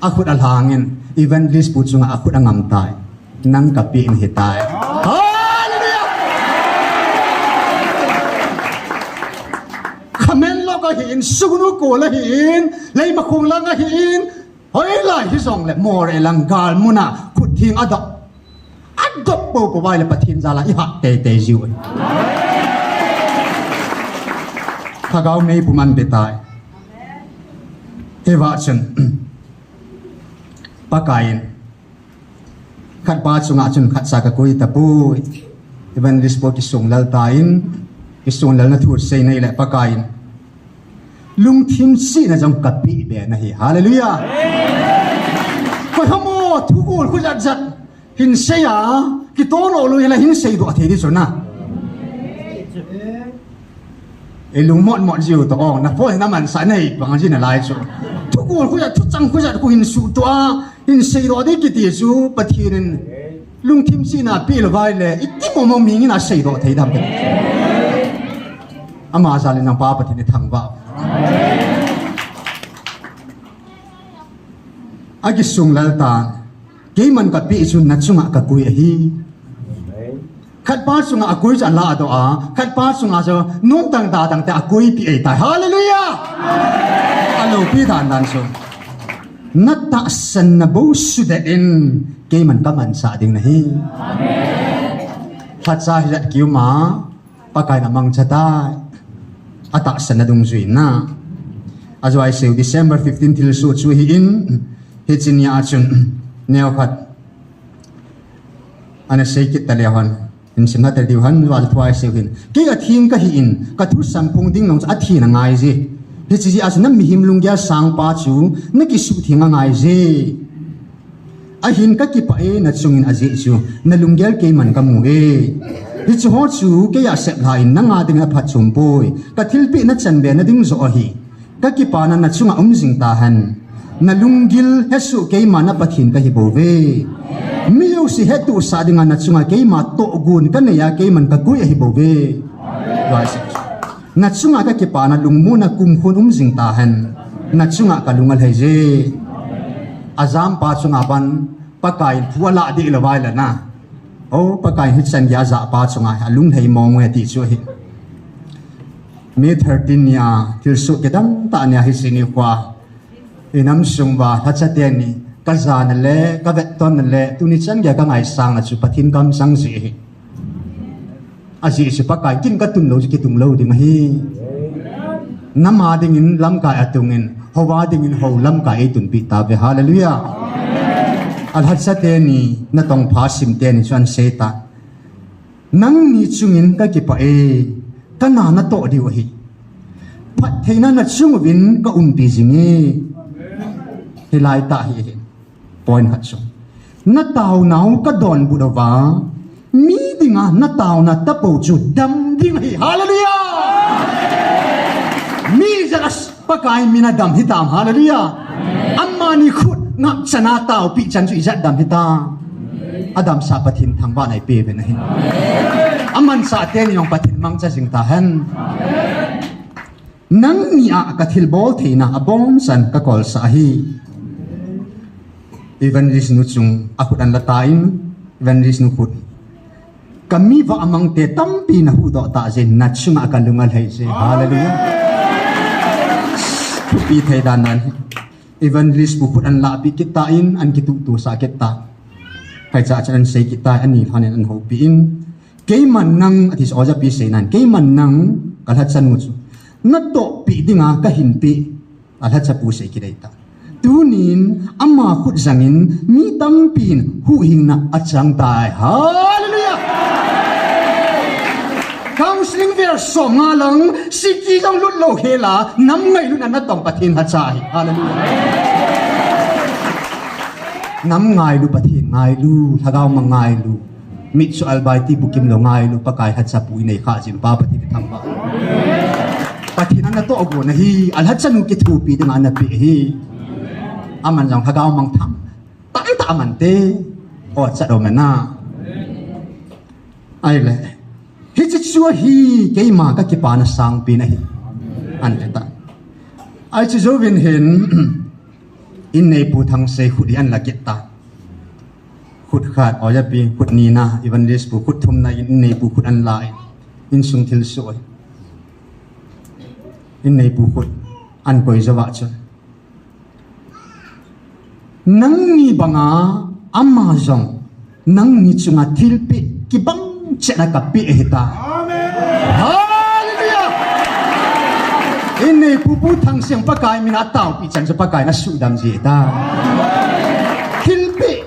akhut alhangin, evangelist pu chunga akhut angam tai. Nang kapi in hitai. Hallelujah! Khamen lok ahin, sugnu kol ahin, leimakhong lang ahin, hoilai hijongle, more lang gal muna, khut theng adop. Adop popo vai le Pathen jala ihat teitei jiu. Lhagao mei puman betai. Hiva chun. Pakaiyin. Khatpa chunga chun khatcha kakoi tapoi. Evangelist pu kisung lal tan. Kisung lal na thu sei nei le Pakaiyin. Lungthim chihna jong kapi be nahi. Hallelujah. Koi hamo thugol khu jat jat. Hin sei a, kitol lou lou hila hin seidoh thei di chu na. Ei lungmot mot jiu to ong, na phone na mansa nei bang ji nalai chu. Thugol khu jat, thuchang khu jat khu hin suhtoh a, hin seidoh di kiti chu, Pathen in lungthim chihna pe lou vai le, iti momo mi ngin aseidoh thei dam te. Ama jal in nang pa Pathen ithangvah. Akisung lal tan. Keiman kapi chu nachunga kakoi ahi. Khatpa chunga akoi chu aladoh a, khatpa chunga chu nungtang datang te akoipi ahitai. Hallelujah! Aloupi dan dan chu. Natahsan na bou sudet in keiman kamansah ding nahi. Lhacha hijat kiuma. Pakaiyin amangcha tai. Atahsan na dungjui na. Ajoa iseiu December fifteen thilsoh chu ahin, hiche nia chun, neokhat. Ana sei kit ta leu hen. Hin sim lha ta diu hen, va thu iseiu hin. Kei atheng kahin, kathu samphong ding nong chu atheng angai je. Hiche jeh a chu na mihem lunggel sangpa chu, nakisuhtheng angai je. Ahin kakipah e, nachungin ajeh chu nalunggel keiman kamu e. Hiche ho chu keiya seplha in nanga dingin aphatchom poi. Kathilpeh nachan be nading joh ahi. Kakipana nachunga um jing tahen. Nalunggil hesoh keima na Pathen kahi bouve. Mi jouse hettohsah dinga nachunga keima tohgon kanei a keiman kakoi ahi bouve. Nachunga kakipana lungmonna kumkhon um jing tahen. Nachunga kalung alhai je. Ajampa chunga ban Pakaiyin thu alah deh lou vai le na. O, Pakaiyin hichan geiya ajahpa chunga alunglhai mong e ti chu ahi. May thirteen nia, thilsoh kidang tah nia hiche nikhoa. Inam sung uva, lhacha teni, kajana le, kavetton na le, tuni chan geiya kangaisang na chu Pathen kamsang jeh ahi. Ajeh chu Pakai kin katun lou chu kitung lou ding ahi. Nama dingin lamkai atungin, houva dingin hou lamkai eitunpi tauve. Hallelujah. Alhacha teni, natongpha sim teni chu ahin sei ta. Nangni chungin kakipah e, kana natoh diu ahi. Phattheina nachung uvin kaumpi jing e. Hilai tah hi ahi. Point khat chu. Nataonau kadonbut uva, mi dinga nataona tapou chu dam ding ahi. Hallelujah! Mi jat a Pakai mina dam hitam. Hallelujah! Amani khut ngap chana taopi chan chu ijat dam hitam. Adamsah Pathen thangvahna ipeh uvin ahi. Amansah teni jong Pathen mangcha jing tahen. Nangni a kathilbol theina aboncha'n kakolsah ahi. Evangelist nu chung akhut ahin la tan, Evangelist nu khut. Kami vah amang te tampi nahuhdoh tah jeh in nachunga kalung alhai je. Hallelujah. Thupi thei dan dan hi. Evangelist pu khut ahin lahpi kit tan, ahin kituhtuhsah kit ta. Phaicha chan ahin sei kit ta, ani lhon in ahin houpi in. Keiman nang, ati chu oja pi seinan, keiman nang, kalhacha nu chu. Natohpi dinga kahinpeh. Alhacha pu sei kidei ta. Tunin ama khut jangin mi tampin huhhingna achang tai. Hallelujah! Counseling vel som nga lang, siki jong lut lou hela, nam ngailutna natong Pathen lhacha ahi. Hallelujah! Nam ngailu, Pathen ngailu, lhagao mang ngailu. Mitsu albai ti bukim lou ngailu, Pakai lhacha pu inei kha jin pa Pathen thangvah. Pathen in natoh gon ahi, alhacha nu kithopi dinga napeh ahi. Aman jong lhagao mang thang. Tah tah aman te. O chat o mana. Ahile. Hiche chu ahi, keima kakipana sangpen ahi. Ante ta. Ahi chu jouvin hin. Inneipu Thangsei khut hi anla kit ta. Khut khat, Ojapi, khut nina, Evangelist pu, khut thumna, inneipu khut anla, insung thilsoh. Inneipu khut ankoi jouva chun. Nangni banga ama jong nangni chunga thilpeh kibang cheh a kapeh ahitai. Amen. Hallelujah. Inneipu Pu Thangsei Pakai mina taopi chan chu Pakai in asudam ji ta. Thilpeh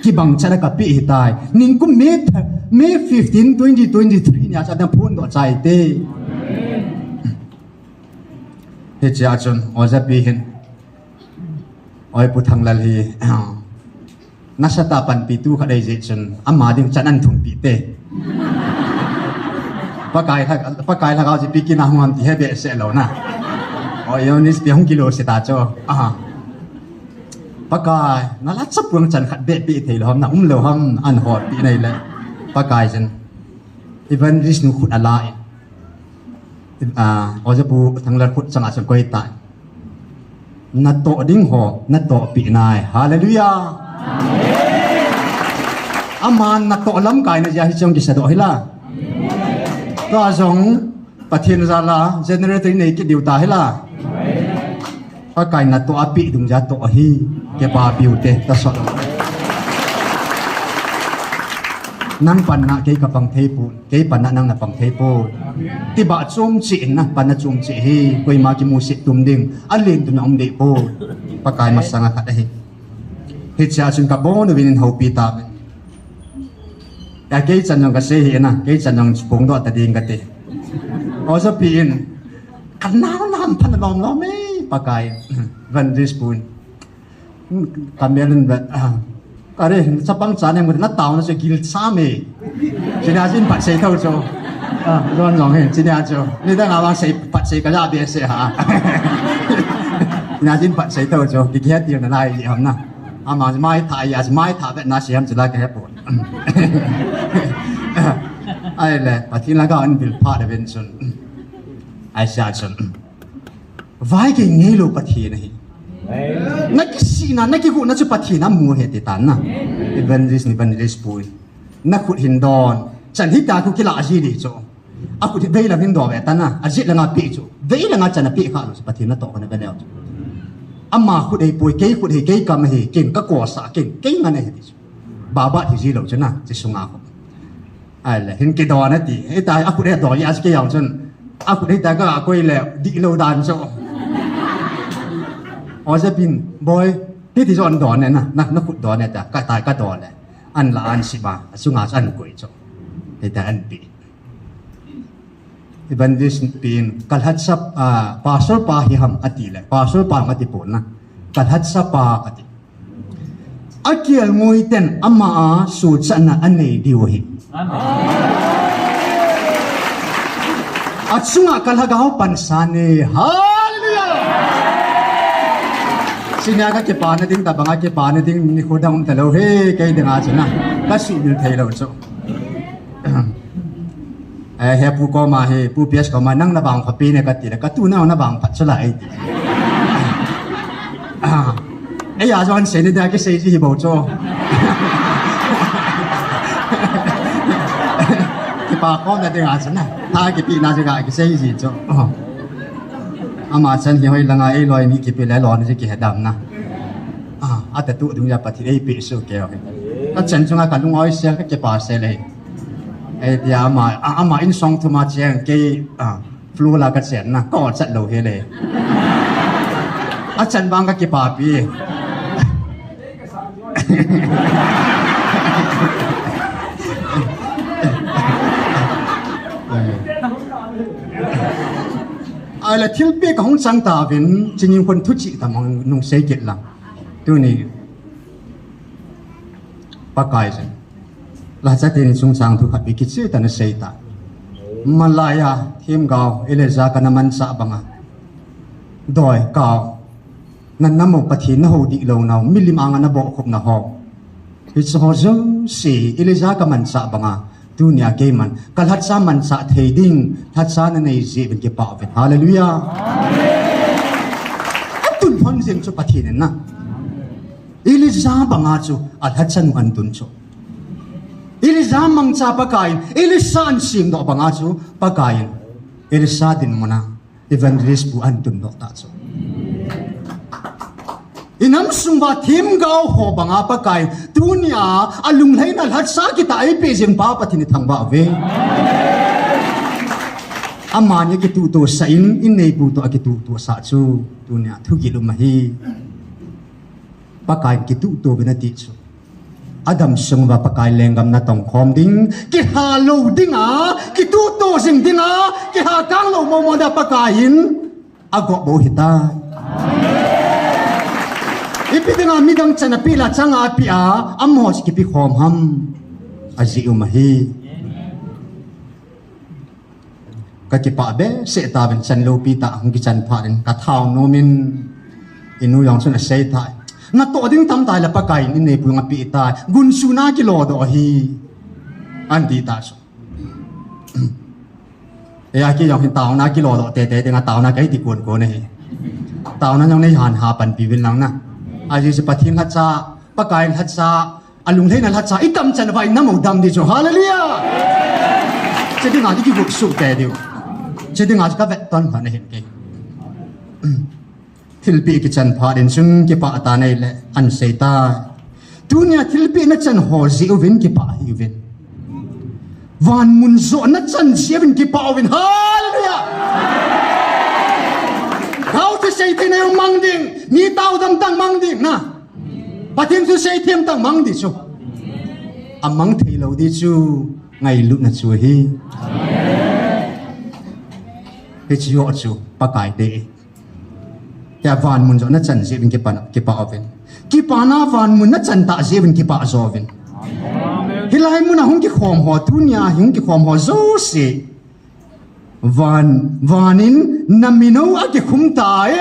kibang cheh a kapeh ahitai. Ningkum May, May fifteen, twenty twenty-three nia chu ana phondoh chai te. Hichea chun, Ojapi hin. Oi Pu Thanglal hi, nasatah a panpi tu khat ahi jeh chun, ama ding chan ahin thumpi te. Pakai lha, Pakai lhagao chu ipi kina hung ham ti he behseh lou na. Oi, Eunice pi hung kilo se ta chu. Aha. Pakai, nalhacha pu in chan khat beh pe thei lou ham, na um lou ham, ahin hol pi nai le. Pakai chun. Evangelist nu khut ala in. Ah, Ojapu Thanglal khut changa chun koi ta. Natoh ding ho, natoh pi nai. Hallelujah. Aman natoh lamkaina jeh a hiche jong kisadoh hila. Tua jong Pathen jal a, generator nei kit diu ta hila. Pakai natoh a peh dungjui a toh ahi, kipa piu te, ta sot. Nang panna kei kapang thei pon, kei panna nang napang thei pon. Tibah chom cheh in na, panna chom cheh hi, koima kimusit tum ding, alen tum na um deh pon. Pakai masanga khat ahi. Hichea chun kabon uvin in houpi ta. A kei chan jong kasei hi na, kei chan jong phongdoh ta ding kati. Ojapi in, kanao nam phan lom lom e, Pakai, Evangelist pu in. Kamel in vet, ah, are, chapang cha ne, nataona chu gilsa me. Chunia chu in phat sei thou chu. Ah, don jong hi, chunia chu. Nidang a vang sei, phat sei kaja behseh ha. Chunia chu in phat sei thou chu, kikhet til nalai ji ham na. Ama mai tha ya, mai tha vet na sei ham chu la kahe pon. Ahile, Pathen lhagao in vil phat uvin chun. Ahi chea chun. Vai kei ngeilou Pathen ahi. Nakisihna, nakihuhna chu Pathen amu ahi ti tan na. Evangelist ni, Evangelist pu in. Nakhut hin don. Chan hita khu kila ji di chu. Akhut hi veilang hin don ve tan na. Ajet langa peh chu. Veilanga chan apeh kha lou chu Pathen natoh kona ve leu chu. Ama khut ahi poi, kei khut ahi, kei kam ahi, ken kakosa, ken, kei ngan ahi ti chu. Baba thi ji lou chu na, chi sunga khu. Ahile, hin kidon ati. Hita, akhut he don, ya chu kei jong chun. Akhut hita kakoi le, dihlou dan chu. Ojapi in, boi, hiti jong don e na, na, nakhut don e ta, kata kadon le. Ahin la ahin siba, achunga chu ahin koi chu. Hita ahin pe. Evangelist pi in, kalhacha, ah, pastor pa hi ham ati le, pastor pa ati pon na. Kalhacha pa ati. Akelngoi ten ama a suhchatna anei diu ahi. Amen. Achunga kalhagao pansan e. Hallelujah! Chunia kakipana ding tabang a kipana ding nikho dang um talou hi, kei dinga chu na. Kasuhmil thei lou chu. Eh, he pu koma hi, Pu P S koma, nang navangphat pi ne kati le, katu nang navangphat chu la e ti. Ah, eija jong sei ni da kisei ji hi bou chu. Kipa khomna dinga chu na. Tha kipehna chu ga kisei ji chu. Oh. Ama chan hi hoilanga eiloi mi kipe le lon ji kihedam na. Ah, atatu dungjui a Pathen eipeh soh kei. Kachan chunga kalung oi sel, kakipa sel e. Ei tia ama, a, ama insung thum a cheng kei, a, flu la kachen na, kachat lou hile. Achan vang kakipapi. Ahile thilpeh kahung chang tauvin, chini khun thuchih tamang nung sei kit lang. Tuni Pakai jeng. Lhacha teni chungchang thu khat beh kicheh tah in asei tai. Malaiya themgao Elijah kana manchah banga, doi kau, na namo Pathen nahou dih lou nau, milim anga nabohkhup nau ho, hiche ho jouse Elijah kamanchah banga, tunia keiman kalhacha manchah thei ding lhacha nanei jeh uvin kipah uve. Hallelujah. Atun lhon jeng chu Pathen in na. Elijah banga chu alhacha nu ahin tun chu. Elijah mangcha Pakaiyin Elisha ahin semdoh banga chu Pakaiyin Elisha dinmuna evangelist pu ahin tundoh ta chu. Inam sunguva themgao ho banga Pakai tunia alunglhaina lhacha kitah eipeh jing pa Pathen ithangvah uve. Amani akituhtohsah in, inneipu toh akituhtohsah chu tunia thugil um ahi. Pakai kituhto uvin ati chu. Adam sunguva Pakai lenggam natongkhom ding, kilha lou dinga, kituhto jing dinga, kilha kang lou momo dinga Pakaiyin agoh bou ahitai. Ipi dinga midang chan apeh le achanga apeh a, amaho chu kipekhom ham? Ajeh um ahi. Kakipah behseh tauvin, chan loupi tah hung kichan phat in kathao nomin, inu jong chun asei tai. Natoh ding tamtah le Pakaiyin inneipu jong apeh tai. Gunchuna kilodoh ahi, ahin ti ta chu. Eia kei jong hin taona kilodoh teitei dinga taona kaiti konkon ahi. Taona jong neihan ha panpi uvin lang na. Ajeh chu Pathen lhacha, Pakai lhacha, alunglhaina lhacha itamchan uva inam u dam ding chu. Hallelujah. Hiche dinga kiguhsuh tei diu. Hiche dinga chu kavetton lhon ahin kei. Thilpeh kichan phat in chun kipah tah in ahile ahin sei tai. Tunia thilpeh nachan ho jeh uvin kipah hih uvin. Van mun joh nachan jeh uvin kipah uvin. Hallelujah. Gao thusei theina jong mang ding, mi taodam tah mang ding na. Pathen thusei them tah mang ding chu. Amang thei lou ding chu ngailutna chu ahi. Hiche joh chu Pakai dei. Hiche van mun joh nachan jeh uvin kipah, kipah uvin. Kipana van mun nachan tah jeh uvin kipah jo uvin. Hilai muna hung kikhom ho, tunia hung kikhom ho jouse, van, van in namin u akikhum tai.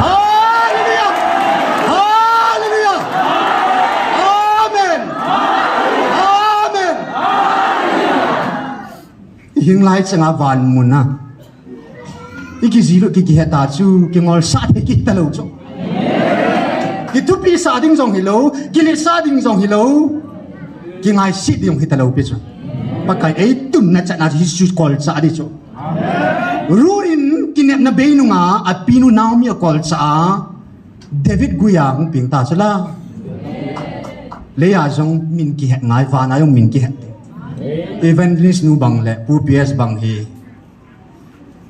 Hallelujah! Hallelujah! Amen! Amen! Ihinglai changa van muna ikijih lut, ki, kihet ta chu, kingolsah thei kit talou chu. Kithupisah ding jong hilou, kiletsah ding jong hilou, kingaiset ding jong hitalou pi chu. Pakai eitunna chan a chu hichu kolchah ding chu. Ruth in kinepna bei nunga apinu Naomi akolchah a, David guia hung peng ta chu la. Leia jong min kihet ngai, vana jong min kihet. Evangelist nu bang le Pu P S bang hi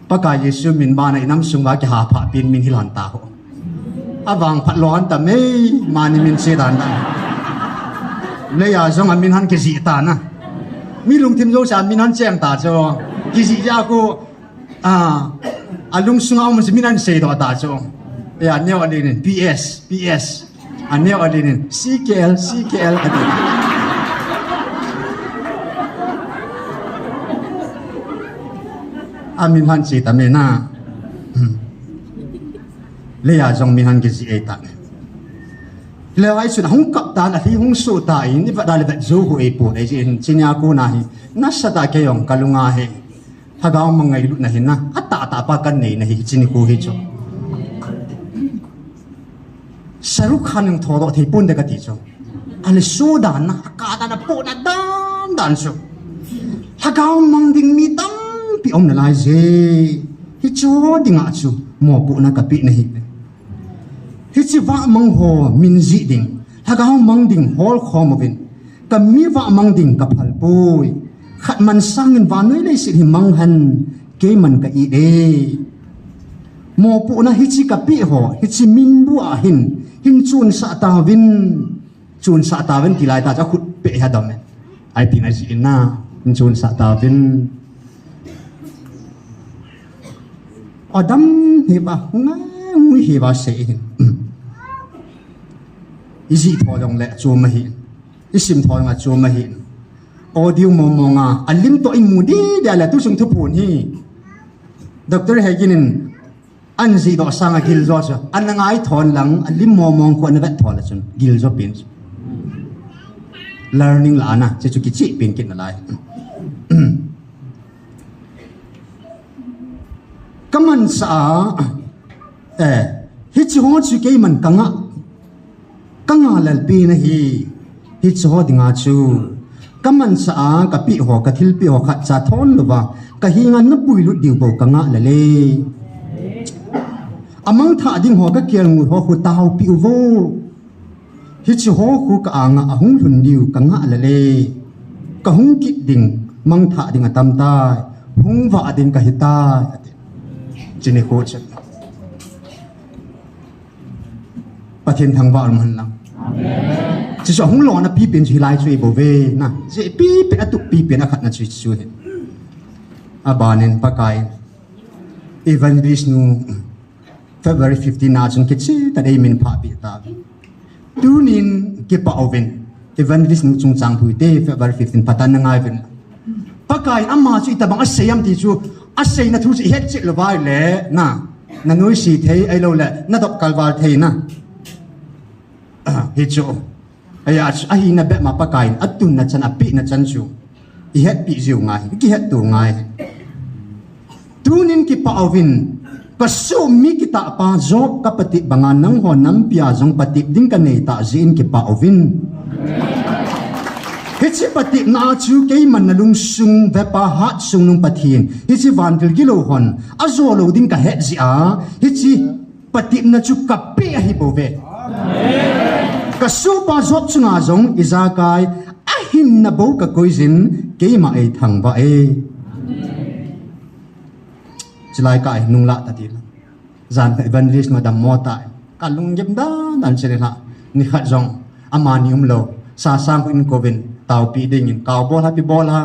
Pakai Jesu min bana inam sunguva kiha phah pin min hil hon ta ho. Avangphat lou hon ta mei, mani min che dan dan. Leia jong amin hon kijih ta na. Mi lungthim jouse a min hon cheng ta chu. Kijih jeh a khu, a, alungsunga um chu min hon seidoh ta chu. Leia neo a len in P S, P S. Aneo a len in, C K L, C K L, ati. Amin hon che ta mei na. Hmm. Leia jong min hon kijih ei ta. Leia jong ahung kap tan, alhi hung so tan, ivet a le vet jou ho eipon, ei jin, chini a kona hi, nasatah a kei jong kalunga hi. Lhagao mang ngailutna hi na, atahtah pa kanei na hi, chini khu hi chu. Shahrukh Khan jong thodoh thei pon de kati chu. Alesu dan na, akah dan, apohna dan dan chu. Lhagao mang ding mi tampi um nalai je. Hichu dinga chu, mopohna kapeh na hi. Hiche vahmang ho min jih ding, lhagao mang ding holkhom uvin, kami vahmang ding kaphal poi. Khat man sangin vannoi leiset hi mang hen, keiman ka it e. Mopohna hiche kapeh ho, hiche min bua hin, hin chonsah tauvin, chonsah tauvin ti laitah chu akhut peh hi adam e. Ahi tina jeh in na, hin chonsah tauvin. Adam hi ba, ngai ngui hi ba sei hin. Ijih tho jongle chom ahi. Isim tho jongle chom ahi. Audio mong mong a, alim toh imu ding ding le tu sung thuphon hi. Doctor Hagin in anjih doh sang a giljo chu. Ana ngai thon lang, alim mong mong khu ana vet thon le chun. Giljo pen chu. Learning la ana, che chu kichih pen kit nalai. Kamansa a, eh, hiche ho chu keiman kanga, kanga lel pen ahi, hiche ho dinga chu. Kamansa a, kapeh ho, kathilpeh ho khatcha thon louva, kahenga napui lut diu bou kanga lel e. Amangthah ding ho kakelngoi ho khu taopeh uvo. Hiche ho khu ka anga ahung lhun diu kanga lel e. Kahung kit ding, mangthah ding atam tai. Hung vah ding kahi tai, ati. Chuni khu chu. Pathen thangvah um hen lang. Amen. Chu chu ahung lona pipen chu hilai chu ahi bou ve na. Jeh pipen, atup pipen akhatna chu chu hi. Abanin Pakai. Evangelist nu. February fifteen a chun kicheh tah in eimin phah peh tauve. Tunin kipah uvin. Evangelist nu chungchang thu te February fifteen phat a na ngai uvin. Pakai in ama chu itobang asei am ti chu aseina thu chu ihet chet lou uva ahile na. Na nuisat thei ahilou le na dop kalval thei na. Ah, hichu. Ahi, ahina bep ma Pakai in atunna chan, apehna chan chu. Ihetpi jiu ngai, ikihetto ngai. Tunin kipah uvin, kasuhmil kitah pa Job kapatep banga nangho nampi a jong patep ding kanei tah jeh in kipah uvin. Hiche patepna a chu keiman na lungsung vepa hat sungnung Pathen. Hiche vantil gilou hon, ajo lou ding kahet jeh a. Hiche patepna chu kapeh ahi bou ve. Amen. Kasohpa Job chunga jong ijakai ahinna bou kakoi jin keima eithangvah e. Chulai ka nunglah ta ti la. Jan evangelist ma dammo ta. Kalunggim dan dan chule la. Nikhat jong amani umlou. Sasang khu in kouvin taopi dingin kaobol ha pibol ha.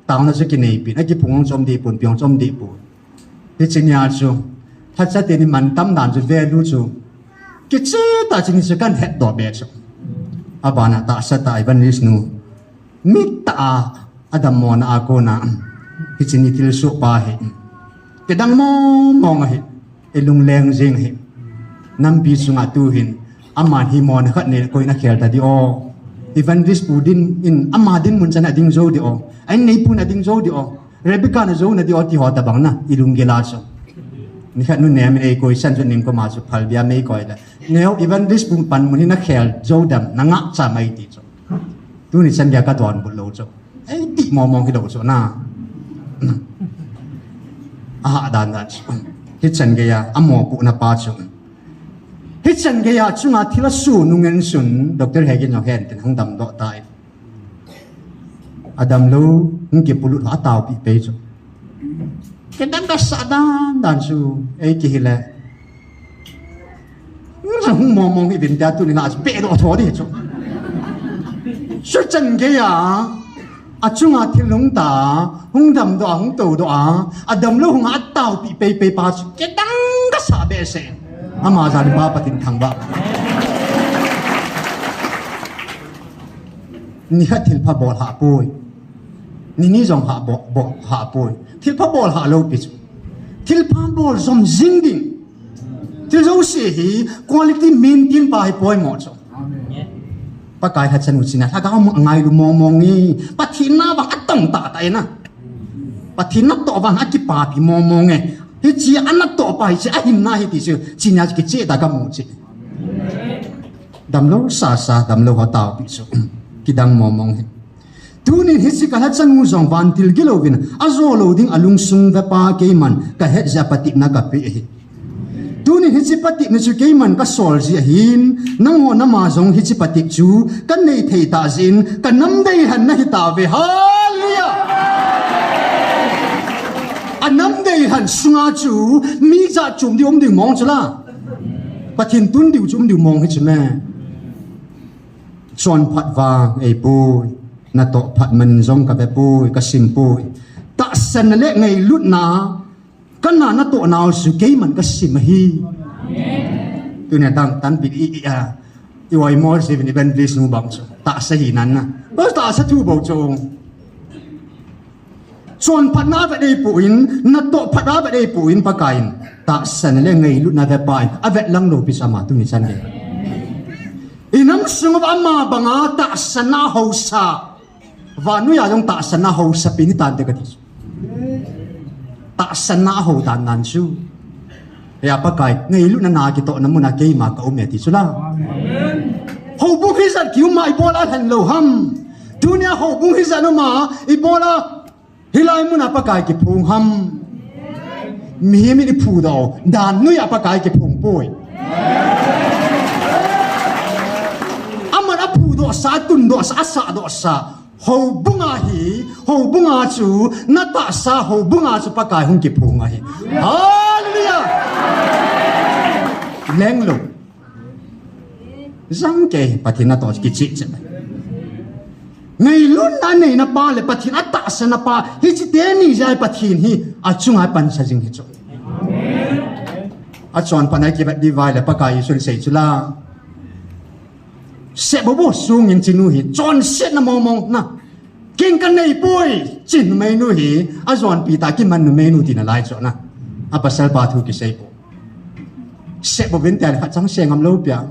Taona chu kineipi. Akiphung jong chom dipon, piong jong chom dipon. Hiche nia chu, lhacha teni mantam dan chu value chu. Kicheh tah chuni chu kahin hetdoh be chu. Abana tahsa tah evangelist nu. Mit tah a, adammona a kona. Hiche ni thilsoh pa hi. Kidang mong mong ahi. Ilungleng jing ahi. Nampi chunga tuhin. Ama hi mona khat nei koina khel ta di o. Evangelist pu din in ama dinmun chan a ding jou di o. Ahin neipun a ding jou di o. Rebecca na jou na di o ti ho tabang na, ilunggel a chu. Nikhat nu nem in eikoi san chu ning koma chu phalbi a meikoi le. Neo evangelist pu panmun hi nakhel jou dem, nangah cha mai ti chu. Tuni chan geiya kadonbut lou chu. Eiti mong mong hilou chu na. Aha dan dan chu. Hichan geiya, amopohna pa chu. Hichan geiya chunga thil asoh nung in chun, Doctor Hagin jong hen tin hung damdoh tai. Adamlou, hung kipolut ho ataopi pei chu. Kidang kasah dan dan chu, eiti hile. Hung mong mong ivin tia tuni la chu, pehdoh tho di chu. Chuchan geiya, achunga thil hung ta, hung damdoh a, hung toudoh a, adamlou hung ataopi pei pei pa chu, kidang kasah behseh. Ama jal in Pa Pathen thangvah. Nikhat thilpha bol hah poi. Nini jong hah bol, bol hah poi. Thilpha bol hah lou pi chu. Thilpha bol jom jing ding. Thil jouse hi quality maintain pa hi poimo chu. Pakai lhacha nu china lhagao mu angailu mong mong e. Pathen na vang atong tah tah e na. Pathen natoh vang akipapi mong mong e. Hiche anatoh pa hiche ahinna hi ti chu. China kicheh tah kamu chu. Damlou sasa, damlou ho taopi chu. Kidang mong mong hi. Tunin hiche ka lhacha nu jong vantil gilou vin, ajo lou ding alungsung vepa keiman, kahet jeh a patepna kapeh ahi. Tunin hiche patepna chu keiman kasol jeh ahin, nangho nama jong hiche patep chu, kanei thei tah jeh in, kanam dei lhen nahi tauve. Hallelujah! Nam deilhen sunga chu mi jat chom ding um ding mong chu la. Pathen tun ding chu um ding mong hi chu me. Chonphat vang eipoi, natoh phat man jong kave poi, kasim poi. Tahsanna le ngailutna, kana natoh nau chu keiman kasim ahi. Tunia dang tanpi i, i, a, i oimo jeh in evangelist nu bang chu tahsa hi nan na. Bas tahsa thu bou chu. Chonphatna avet eipoi, natoh phat avet eipoi, Pakaiyin tahsanna le ngailutna ave pai, avet lang lou pi chu ama tuni chan le. Inam sung uva ama banga tahsanna housa, vannoi a jong tahsanna housa pi ni tante kati. Tahsanna hou dan nan chu. Hia Pakai, ngailutna na kitohna muna keima kaum e ti chu la. Houbung hijat kiuma ibola lhen lou ham. Tunia houbung hijat uma ibola hilai muna Pakai kiphong ham. Mihem in iphudoh dan noi a Pakai kiphong poi. Aman aphudoh sa, atundoh sa, asadoh sa. Houbunga hi, houbunga chu, natahsa houbunga chu Pakai hung kiphong ahi. Hallelujah! Leng lou. Jang kei, Pathen natoh kicheh cheh. Ngailutna neina pa le Pathen atahsanna pa, hiche teni jeh a Pathen hi achunga pansa jing hi chu. Achonphatna kivet diu vai le Pakai Jesun sei chu la. Sep bobo sungin chinu hi chonsetna mong mong na. Kin kanei poi, chin numeinu hi, ajonpi ta kiman numeinu tina lai chu na. Apasal pa thu kisei poi. Sep bobin tia le khat chang se ngam lou pia.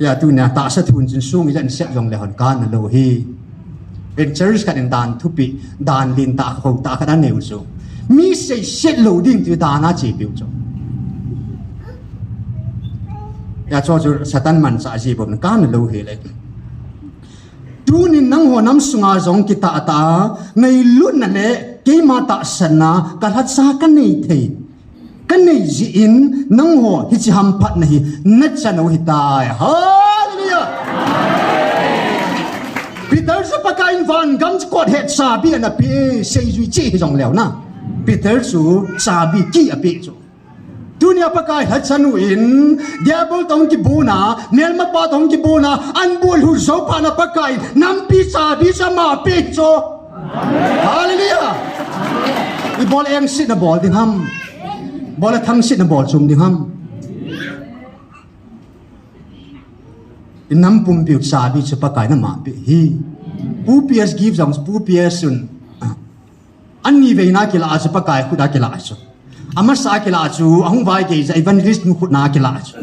Hia tunia tahsa thun chin sung ijat in sep jong le hon kana lou hi. In church khat in dan thupi, dan lentah khat khat anei u chu. Mi seiset lou ding ti dan a chepiu chu. Hia chu chu Satan manchah jeh bou kana lou hi le. Tunin nangho nam sunga jong kitah tah a, ngailutna le keima tahsanna kalhacha kanei thei. Kanei jeh in nangho hiche hamphatna hi nachan u hitai. Hallelujah! Peter chu Pakaiyin vangam chu kot het chabi ana pe, seijui cheh hijong leu na. Peter chu chabi key ape chu. Tunia Pakai lhachan u in, Diabol toh kibuna, melmapa toh kibuna, anbol hu jou phat na Pakai, nampi chabi chu ama pe chu. Hallelujah! Ibol engsetna bol ding ham. Bol a thangsetna bol chom ding ham. Inam pumpiu chabi chu Pakaiyin ama pe hi. Pu P S give jong, Pu P S un. Ani veina kilah chu Pakai khut a kilah chu. Amasa kilah chu, ahung vai gei jeh a evangelist nu khut na kilah chu.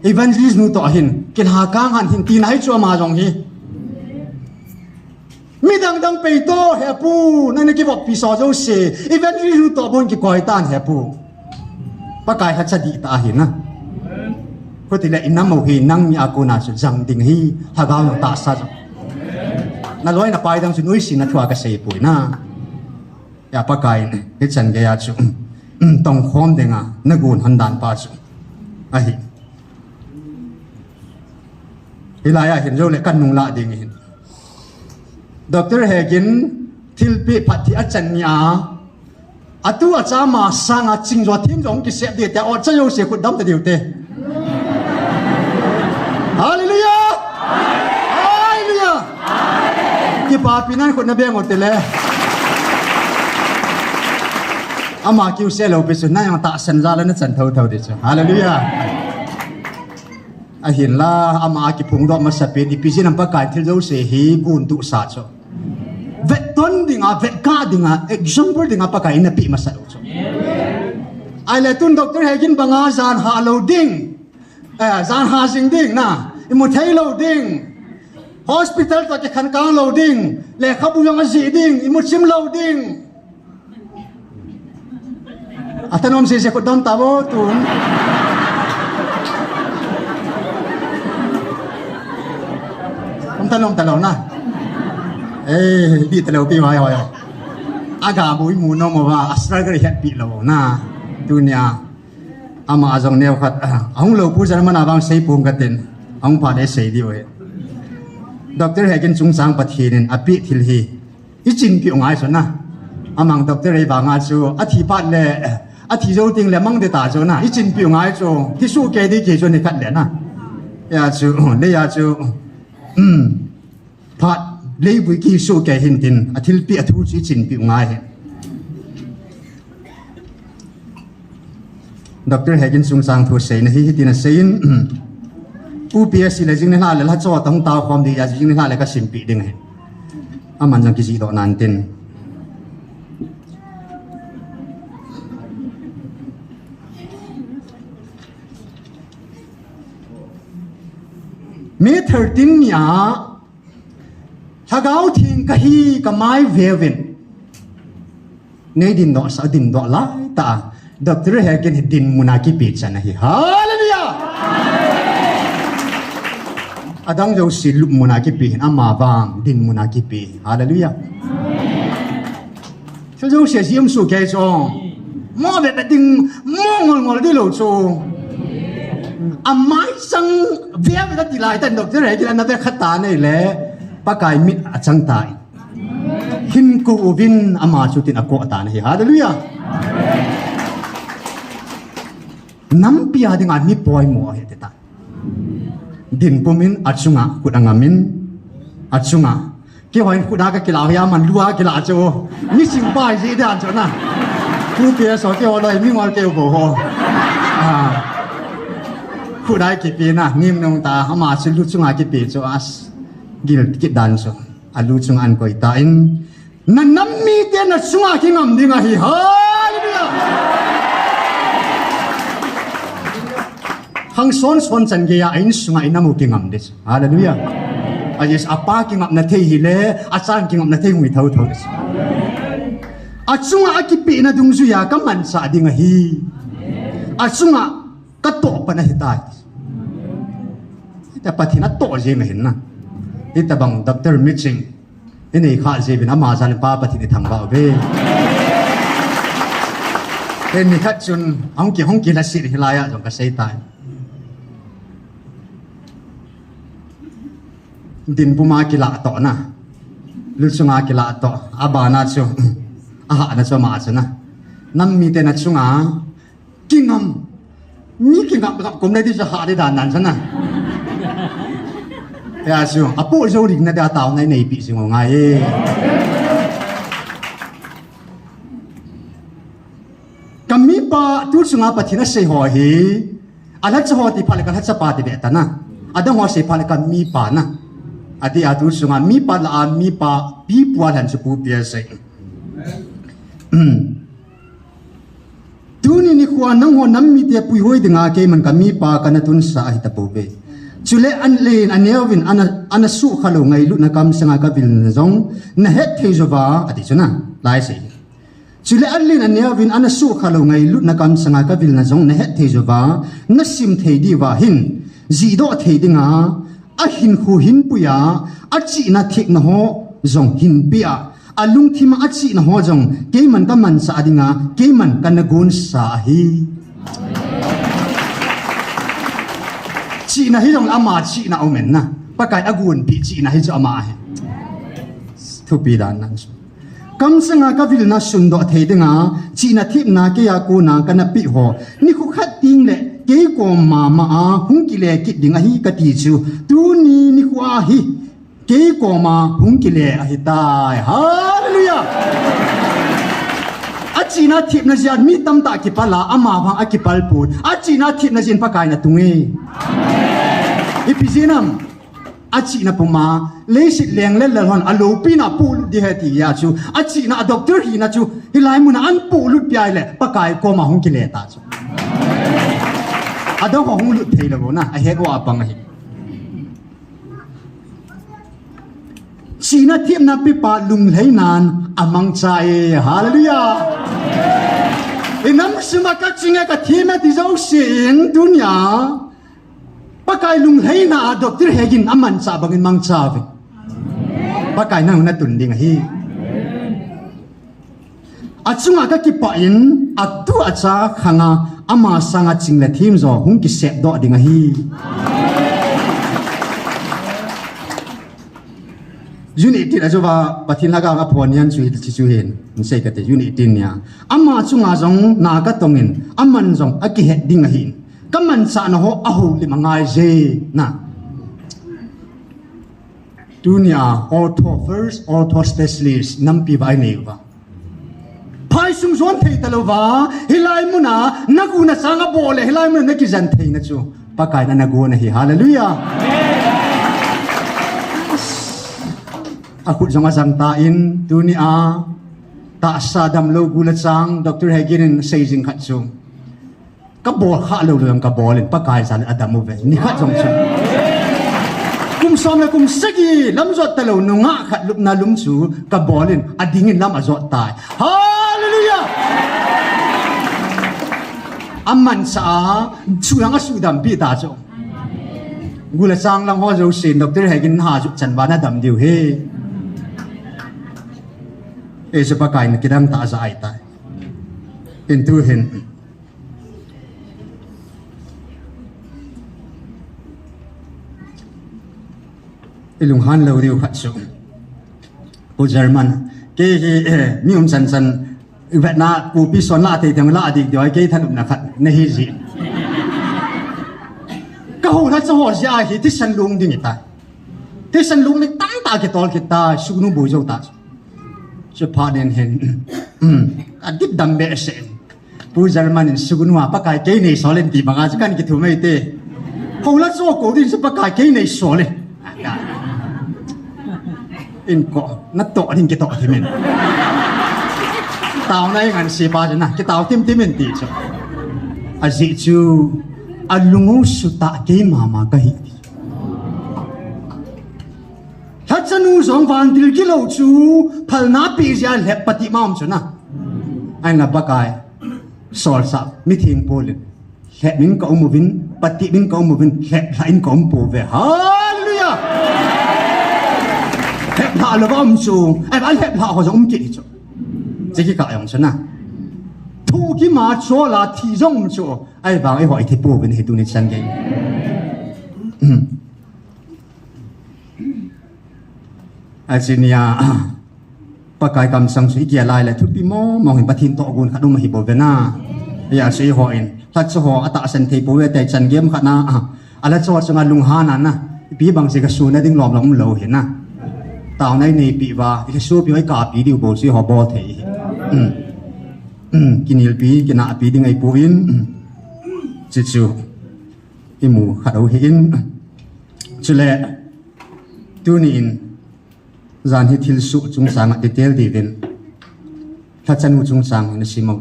Evangelist nu toh hin, kilah kang han hin tina hi chu ama jong hi. Midang dang pei toh, he pu, nang na kivoppi so jouse, evangelist nu toh bon kikoi tan he pu. Pakai lhacha dih tah ahi na. Khutile inam u hi nangni a kona chu jang ding hi, lhagao tahsa jong. Naloi napai dang chu nuisat na thua kasei poi na. Hia Pakaiyin, hichan geiya chu, um, tongkhom dinga, nagon hon dan pa chu. Ahi. Hilai a hin jou le kanung lah ding hin. Doctor Hegin, thilpeh phat thi achan ni a, atu acha ama sanga ching jo thim jo hung kisep ding tia, o cha jouse khut dam ta diu te. Hallelujah! Hallelujah! Kipapi nan khut na beng u tile. Ama kiu se lou pi chu, na jong tahsan jal a na chan thotho ding chu. Hallelujah! Ahinla, ama kiphongdoh masapen, ipi jeh ham Pakai thil jouse hi gon tohsa chu. Vetton dinga, vetkah dinga, example dinga Pakai in apeh masa u chu. Ahile tun Doctor Hegin banga jan hah lou ding. Eh, jan hah jing ding na, imu thei lou ding. Hospital toh kikhen kang lou ding. Lekhabu jong ajih ding, imu chim lou ding. Athanom sese khut dam tavo tun. Athanom talou na. Eh, dih talou pi vai hoi. Aga bu imu nom uva, a struggle hetpi lou na. Tunia. Ama jong neo khat, ah, ahung lou pu jan mana vang sei pong katin. Ahung phat le sei diu ahi. Doctor Hegin chungchang Pathen in apeh thil hi. Ichinpi u ngai chu na. Amang doctor ei vanga chu, athi phat le, athi jou ting le mang de ta chu na, i chinpi u ngai chu, thi su ke di ki chu ni khat le na. Ya chu, le ya chu, um, phat, leibui ki su ke hin tin, athilpi athu chu i chinpi u ngai hin. Doctor Hegin sung sang thu sei na hi, hitin a sei in, Pu P S C le jing ni hla le la cho tong tao khom di ya jing ni hla le ka simpi ding hi. Aman jang ki ji do nan tin. May thirteen ni a, Lhagao Theng ka hi ka mai ve vin. Nei din doh sa, din doh lai ta. Doctor Hegin hi din muna kipi chan ahi. Hallelujah! Adang jo si lup muna kipi hin ama vang din muna kipi. Hallelujah! Chu jo si a siam su ke chu. Mo ve ve ding, mo ngol ngol di lo chu. Amai sang ve ve ti lai tan doctor Hegin ana ve khat ta nei le. Pakai mit a chang ta. Hin ko uvin ama chu tin a ko ta na hi. Hallelujah. Nampi a dinga mi poimo hi ti ta. Din pumin a chunga khut a ngamin a chunga. Kei hoi khut a ka kila hi aman lua kila chu. Mi sing pai ji dan chu na. Pu P S C kei hoi mi ngol kei bo ho. Ah. Khut a kipi na ngim nung ta ama chu lu chunga kipi chu as. Gil kit dan chu. A lu chunga an koi ta in. Na nam mite na chunga kingam ding ahi. Hallelujah. Hang son son chan gei a in sunga in amu kingam de. Hallelujah. A yes, a pa kingam na thei hi le, a chan kingam na thei hung i thau thau de. A chunga a kipi na dungjuia ka mansa ding ahi. A chunga ka toh pa na hi tai. Ita Pathen a toh jing ahin na. Ita bang doctor meeting. I nei kha jeh uvin ama jal in Pa Pathen i thangvah uve. Heni khat chun, hung ki, hung ki la si hi lai a jong ka sei tai. Din puma kila toh na. Lu chunga kila toh. A bana chu. A hahna chu ama chu na. Nam mite na chunga. Kingam. Mi kingam, kingam kum le di sa ha di dan nan sana. Ya su, apo jo ring na da tao nai nei pi sing ngai. Ka mipa tu chunga Pathen a sei ho hi. A la cha ho ti pha le ka la cha pa ti ve ta na. A dang ho sei pha le ka mipa na. A ti a tu chunga mipa la a mipa pi pua lan chu pu pia sei. Tuni nikho a nangho nam mite puihoi dinga keiman ka mipa kana tunsa ahi tapouve. Chule an len a neovin ana, ana sukha lou ngailutna kamsanga ka vilna jong na het thei jouva, ati chu na, lai sei. Chule an len a neovin ana sukha lou ngailutna kamsanga ka vilna jong na het thei jouva, na sim thei diuva hin, jihdoh thei dinga, a hinkho hinpui a, a chihna thepna ho jong hinpeh a, a lungthim a a chihna ho jong keiman ka mansa dinga, keiman kana gonsa ahi. Chihna hi jong ama chihna aum in na. Pakai a gonpeh chihna hi chu ama ahi. Thupi dan nan chu. Kamsanga ka vilna sundoh thei dinga, chihna thepna keiya kona kana peh ho. Nikho khat teng le, kei koma ma a hung kile kit ding ahi kati chu. Tuni nikho a hi, kei koma hung kile ahitai. Hallelujah! A chihna thepna jeh a mi tamtah kipal a, ama vang a kipal pon. A chihna thepna jeh in Pakai na tung e. Ipi jeh ham? A chihna puma, leiset leng lel lel hon, a loupina polut ding ahi ti a chu, a chihna a doctor hina chu, hilai muna an polut pia le, Pakai koma hung kile ta chu. A dang ho hung lut thei lou na, a het u a pang ahi. Chihna thepna pepa lunglhainan a mangcha e, hallelujah. I nam sima ka ching e ka them e ti jouse in tunia. Pakai lunglhaina a doctor Hegin a mancha bangin mangcha uve. Pakai nang na tun ding ahi. A chunga ka kipah in a tu a cha khanga ama sanga ching le them jo hung kisep doh ding ahi. June eighteen a chu va Pathen lhagao a phon hian chu hi chu hin. Hin sei ka te June eighteen nia. Ama chunga jong na ka tongin, aman jong a kihet ding ahin. Ka manchahna ho a holim a ngai je na. Tunia ortho first, ortho specialist nampi vai nei va. Phai sung zon thei ta lo va, hilai muna na gu na chang a bol le, hilai muna na kijan thei na chu Pakai na na gu na hi. Hallelujah. A khut jong a jang ta in tunia tahsa dam lo gu la chang Doctor Hagin in sei jing khat chu. Ka bol kha lo lo ka bol in Pakai jan a dam u ve. Ni khat jong chu. Kum som le kum sagi lam jot ta lo nunga khat lupna lum chu ka bol in a ding in lam a jot tai. Hallelujah! A mansa a chu lang a su dam pi ta chu. Gu la chang lang ho jo sin Doctor Hagin ha ju chan ba na dam diu he. E chu Pakai na kidam ta za ai tai. In tu hin. I lunghan lo diu khat chu. Pu German. Kei hi, eh, mi um chan chan. I vetna, kopi son la thei thei la dik diu, kei thanopna khat. Na hi ji. Ka ho la chu ho ji a hi, thisan lung ding i ta. Thisan lung ni tang ta ki tol ki ta, sugnu bu jo ta. Chu pha den hen. A dik dam be se. Pu German in sugnu a Pakai kei nei sol in ti banga chu kan ki thu mai te. Ho la chu ko din chu Pakai kei nei sol in. In ko, na to din ki to thimin. Tau na ngan si pa na, ki tau tim timin ti chu. A ji chu, a lungu su ta kei mama ka hi. Lhachanu jong vantil kilo chu phalna pi jia lhep pati ma um chu na. Aina Pakai. Sol sa mi thing polin. Lhep min ka um uvin, pati min ka um uvin, lhep lha in ka um po ve. Hallelujah! Lhep lha lo ba um chu. Ai ba lhep lha ho jong um ki chu. Chi ki ka jong chu na. Thu ki ma cho la thi jong um chu. Ai ba i ho i thi po vin hi tu ni chan ge. A chi nia, Pakai kamsang chu i kia lai le thupi mo mo hin Pathen to gun khat um hi bo ve na. Ya chu i ho in, lhat chu ho a tahsan thei po ve te chan gem khat na, a la chu ho chunga lunghan a na, pi bang si ka su na ding lom lom lo hi na. Tau nai nei pi va, i su pi oi ka pi diu bo si ho bol thei hi. Um. Um, kinil pi, kina pi ding ai pu in. Um. Chi chu. I mu khat u hi in. Chule, tuni in, jan hi thil su chungchang a detail diuvin, lhachanu chungchang in a sim u.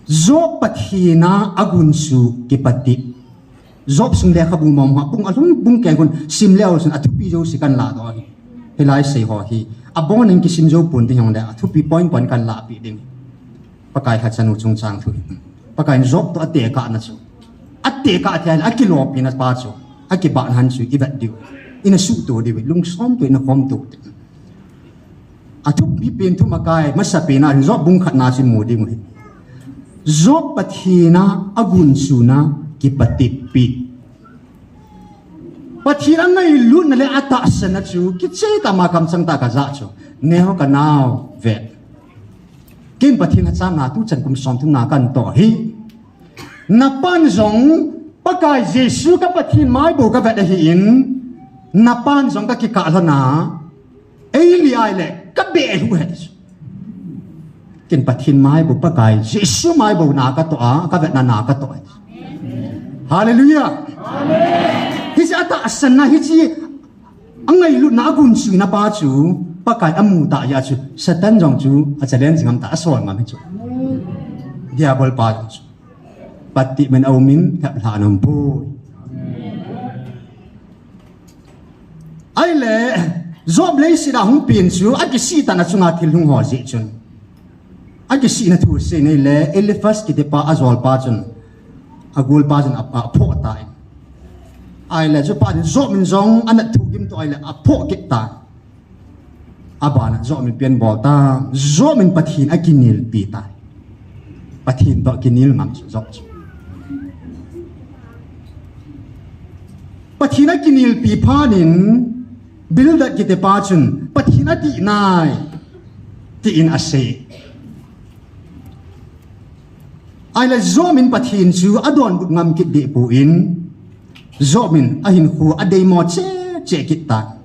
Job Pathen a a gun su kipatep. Job sung lekhabu mong ha bung a lhung bung keng hun sim leu chun a thupi jouse kan la doh hi. Hilai sei ho hi. A bon in kisim jou pon ding hong le a thupi point point kan la pi ding. Pakai lhachanu chungchang thu. Pakai in Job to a tekah na chu. A tekah thei a kilopina pa chu. A kibahna han chu i vet diu. I na suhto diu. Lungsom to i na khom to. A thupi pen thu makai, masa pen a Job bung khat na chu i mu ding u hi. Job Pathen a a gun su na kipatep pi. Pathen a ngailutna le a tahsanna chu, kichai tah ma kamchang tah ka ja chu. Neo ka nau ve. Kin Pathen a chang na tu chan kum som thum na kan to hi. Na pan jong Pakai Jesu ka Pathen mai bo ka vet ahi in. Na pan jong ka kikah lhon a. Ei li ai le ka be lu he. Kin Pathen mai bo Pakai Jesu mai bo na ka to a, ka vet na na ka to. Hallelujah. Amen. Hiche a tahsanna hiche a ngailutna a gun su na pa chu Pakai a mu ta ya chu Satan jong chu a challenge ngam ta a sol ngam hi chu. Diabol pa jong chu. Patep min a um in, lhep lha a um poi. Ahile, Job leiset a hung pen chu, a kisih tah na chunga thil hung ho jeh chun. A kisihna thu sei nei le, Eliphaz kiti pa a jol pa chun, a gol pa chun a, a phoh ta in. Ahile, chu pa chun Job in jong, a nat thu gim to ahile, a phoh kit ta. A bana Job in pian bol ta, Job in Pathen a kinel pi ta. Pathen to kinel ngam chu Job chu. Pathen akinelpi phat in Bildad kitipa chun Pathen adih nai, tin asei. Ahile Job in Pathen chu adonbut ngam kit deh pon, Job in ahinkho adeimo cheh cheh kit tai.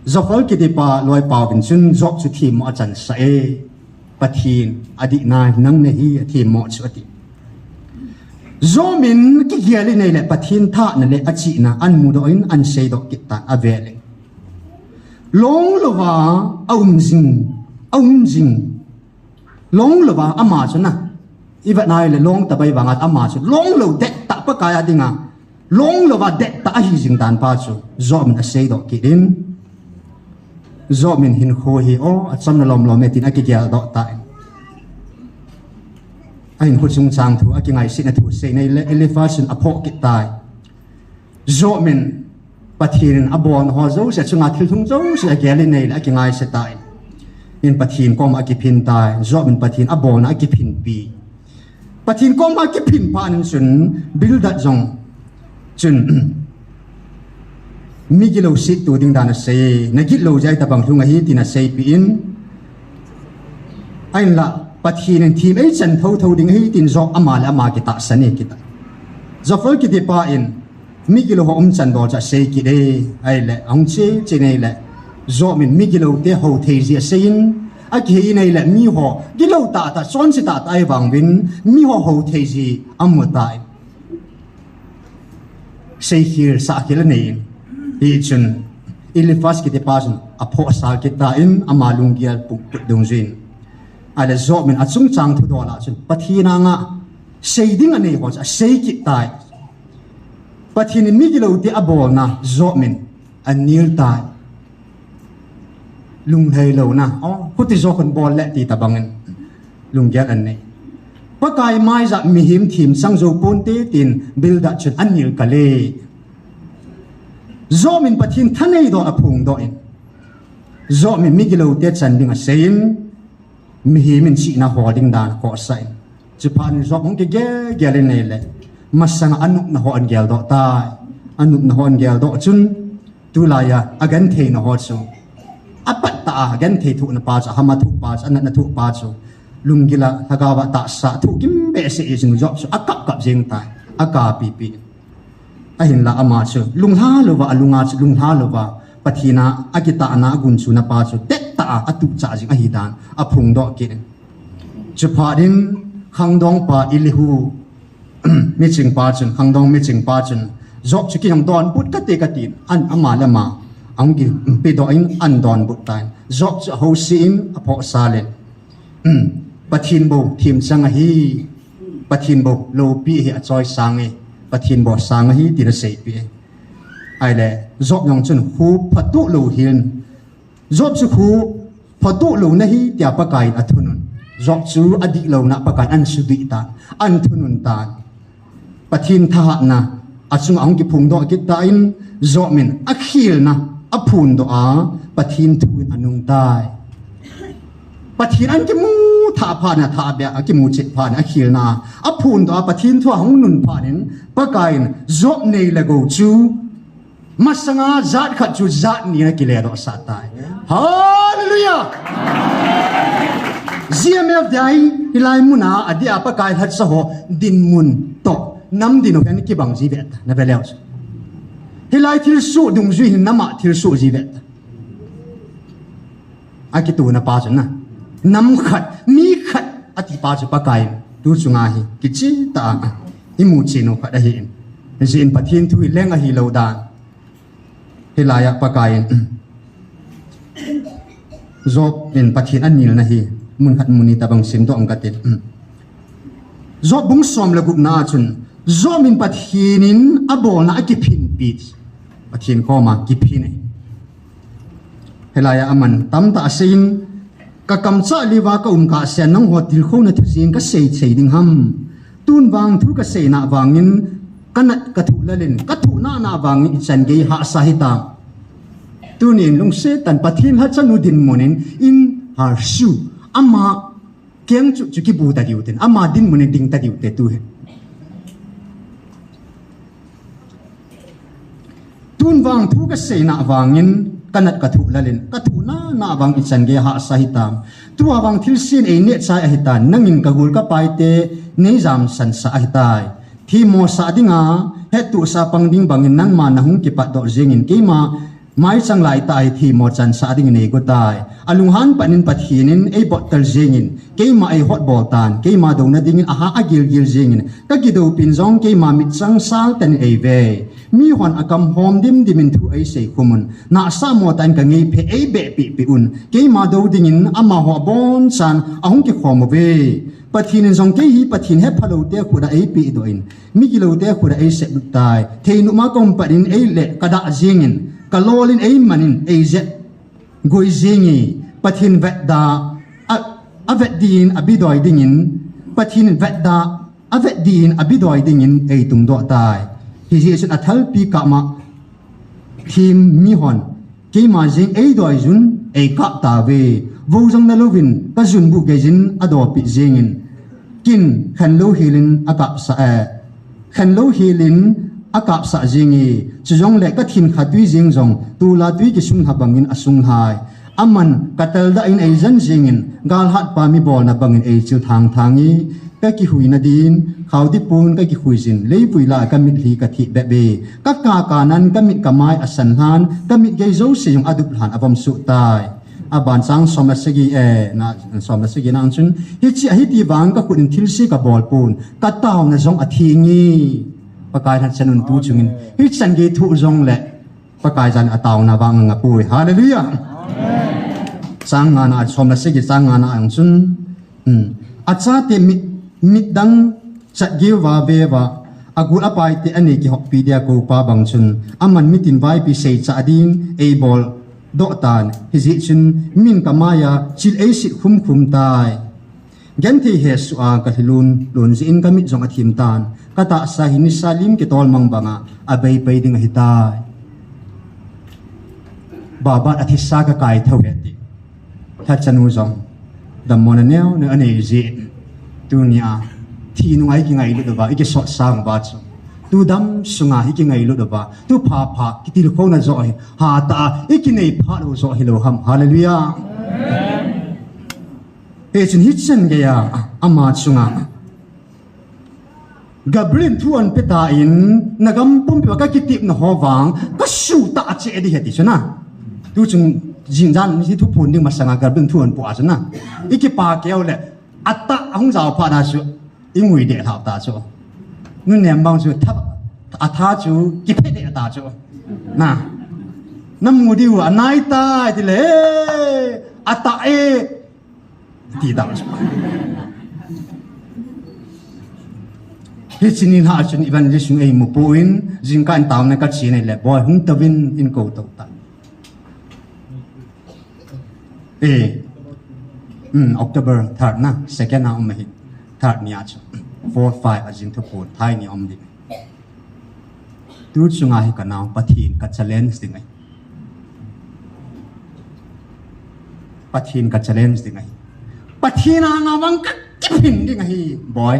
Zophar kitipa loipa uvin chun Job chu themmo achansah e. Pathen adih nai, nang nahi athemmo chu ati. Job in kigel in ahile Pathen thahatna le achihna ahin mudoh in ahin seidoh kit tai, avel in. Long louva aum jing, aum jing. Long louva ama chu na. Ivet nai le long tabai vanga ama chu long lou dettah Pakai a dinga. Long louva dettah ahi jing dan pa chu Job in aseidoh kit in. Job in hinkho hi o, achamna lomlom e tin akigeldoh tai. Ahinkho chungchang thu, akingaisetna thu seinei le Eliphaz in aphoh kit tai. Job in Pathen in abolna ho jouse, achunga thil lhung jouse agel in ahile akingaiset tai. In Pathen koma akiphin tai. Job in Pathen abolna akiphinpi. Pathen koma akiphin phat in chun Bildad jong chun migilou setto ding dan asei. Nagilou jeh a hitabang lhung ahi tin aseipeh in. Ahinla Pathen in them eichan thotho ding ahi tin Job ama le ama kitahsan e kiti. Zophar kitipa in migilou ho umchan bol chu asei kit e. Ahile ahung che che in ahile Job in migilou te hou thei jeh asei in, akihei in ahile miho gilou tahtah, chonse tahtah ahi vang uvin miho hou thei jeh amu tai. Seikhel sahkhel anei in, hichun Eliphaz kitipa chun aphohsal kit tan ama lunggel put dungjuiyin. Ahile Job in achungchang thudol a chun Pathen anga sei ding anei ho chu asei kit tai. Pathen in migilou te abolna Job in anel tai. Lunglhai louna, o, khuti jo khun bol le ti tabang in lunggel anei. Pakai maija mihem themchang jou ponte tin Bildad chun anel kale. Job in Pathen thanei doh aphongdoh in, Job in migilou te chan ding asei in, mihem in chihna hol ding dan akhohsah in. Chuphat in Job hung kigel gel in ahile, masanga anopna ho ahin geldoh tai. Anopna ho ahin geldoh chun, tulai a agentheina ho chu, apat tah a agenthei thohna pa chu, ahama thoh pa chu, anatna thoh pa chu, lunggil a, lhagao a tahsa thoh kim behseh in Job chu akap kap jeng tai, akapipi. Ahinla ama chu lunglha louva, alunga chu lunglha louva, Pathen a akitahna agunchuna pa chu dettah a atuhchah jing ahi dan aphongdoh kit in. Chuphat in khangdong pa Elihu, miching pa chun, khangdong miching pa chun, Job chu kihong donbut kate kate in, an ama le ama ahung kipedoh in ahin donbut tan. Job chu ahouse in aphohsal in, Pathen bou themchang ahi, Pathen bou loupi ahi, achoisang e, Pathen bou sang ahi, tin aseipeh e. Ahile Job jong chun kho phatoh lou hin, Job chu kho phatoh lou nahi tia Pakai in athunun. Job chu adihlouna Pakai in ahin sudih tan, ahin thunun tan. Pathen thahatna achunga ahung kiphongdoh kit tan, Job in akhelna aphondoh a, Pathen thu in anung tai. Pathen ahin kimu thah phat in, athah beh a kimu chet phat in, akhelna aphondoh a, Pathen thu ahung nun phat in, Pakai in Job nei le gou chu masanga jat khat chu jat ni in akiledohsah tai. Hallelujah! G M F dei, hilai muna adeh a Pakai lhacha ho dinmun toh nam dinmun hi kibang ji ve ta, na ve leu chu. Hilai thilsoh dungjui hin nam a thilsoh ji ve ta. Akitouna pa chu na, nam khat, mi khat ati pa chu Pakai in tu chunga hi kicheh tah a imu chen u khat ahi in. Hijeh in Pathen thu hi leng ahilou dan. Hilai a Pakai in Job in Pathen anelna hi mun khat mun ni tabang simdoh ing kate. Job bung som le gupna a chun, Job in Pathen in abolna akiphinpi. Pathen koma kiphin e. Hilai a aman tamtah asei in, ka kamchah liuva ka um kahsen nangho tilkhouna thu jeng kasei thei ding ham. Tun vang thu kaseina vangin, kanat kathuh lel in, kathuh nana vangin ichan gei hahsa hita. Tunin lungset tah in Pathen lhacha nu dinmun in, in harsu, ama keng chu, chu kibu ta diu tin, ama dinmun in ding ta diu te tu hi. Tun vang thu kasei na vangin, kanat kathu lalin, kathu na na vang ichan gei hahsa hitam. Tua vang thilse in eineh chai ahitan, nangin kagol kapaite neijamsan sah ahitai. Themmo sah dinga, hettohsah pang ding bangin nangma nahung kipatdoh jengin, keima maichang laitah a hi themmo chansah dingin eigotai. Alunghan panin Pathen in eibottel jengin, keima eihotbol tan, keima douna dingin aha agilgil jengin, kakidoupin jong keima mitchang sal ten eive. Mihon akam hom dimdimin thu eisei khum un, nahsah mo tah in kangeiphe eibehpeh peh un, keima dou dingin amaho abonchan ahung kikhom uve. Pathen in jong kei hi Pathen hephalou te khut a eipehdoh in, migiloute khut a eiseplut tai. Theinuma kaum patin eile kadah jengin, kalolin eimanin eijet goi jenge. Pathen vetda a, avet din abidoi dingin, Pathen vetda avet din abidoi dingin eitungdoh tai. Hijeh chun athalpi kah ma them mihon keima jeng eidoijun eikap tauve. Vo jong nalouvin kajunbu geijin adopeh jengin, kin khenlou helin akapsah, eh, khenlou helin akapsah jenge. Chujongle kathin khatui jeng jong tula tui kisunglha bangin asunglhai. Aman kataldah in eijen jengin, galhatpa mibolna bangin eichil thangthange. Kakihuina din khaodipun kakikhuijin, leivui lah a kamitlhi katheh bebe. Kakakanan kamit kamai asanlhan, kamit gei jouse jong aduplhan avomsoh tai. Aban chang somle sagi, eh, na, somle sagi na chun, hiche ahiti vang kakhut in thilse kabolpon, kataona jong athenge. Pakai lhacha nun tu chungin hichan gei thoh jongle Pakai jan ataona vang angapoi. Hallelujah. Chang nga na, somle sagi chang nga na a chun, hmm, achate mit, mit dang chatgeuva veuva, agol apaite anei kihoppi dia koupa bang chun, aman mitin vaipi seicha din eiboldoh tan. Hijeh chun min kamai a chil eisit khumkhum tai. Genthei hesoh a kalhilun lun jeh in kamit jong athem tan. Katahsa hi nisa lim kitol mang banga abeipai ding ahitai. Babat athisa kakaithou e ti. Lhachanu jong dammona neoneo anei jeh in, tunia thi nunga ikingailut uva, ikisot sang uva chu, tu dam sunga ikingailut uva, tu phapha kitilkhouna joh hi hatah a ikinei phat lou joh hilou ham. Hallelujah. Hichun hichan geiya ama chunga Gabriel in thu ahin petan, nagam pumpi uva kakitepna ho vang kasuhtah cheh ding ahi ti chuna. Tuchung jingjan hi thuphon ding masanga Gabriel in thu ahin po a chuna, ikipa keu le, atah ahung jao phat na chu ingui deh lhah ta chu. Nunem bang chu tha, atha chu kiphe deh ta chu. Na, namu diu anai tai tile, atah e, ti dau chu. Hiche ni lhah chun evangelist jong eimu pon, jingkah in taona kache in ahile, boi hung touvin eikou tou tan. Eh, um, October third na, second a um ahi, third ni a chu, four, five a jing thupon, thai ni um ding. Tuchunga hi kanao Pathen ka challenge ding ahi. Pathen ka challenge ding ahi. Pathen anga vang kakiphin ding ahi. Boi,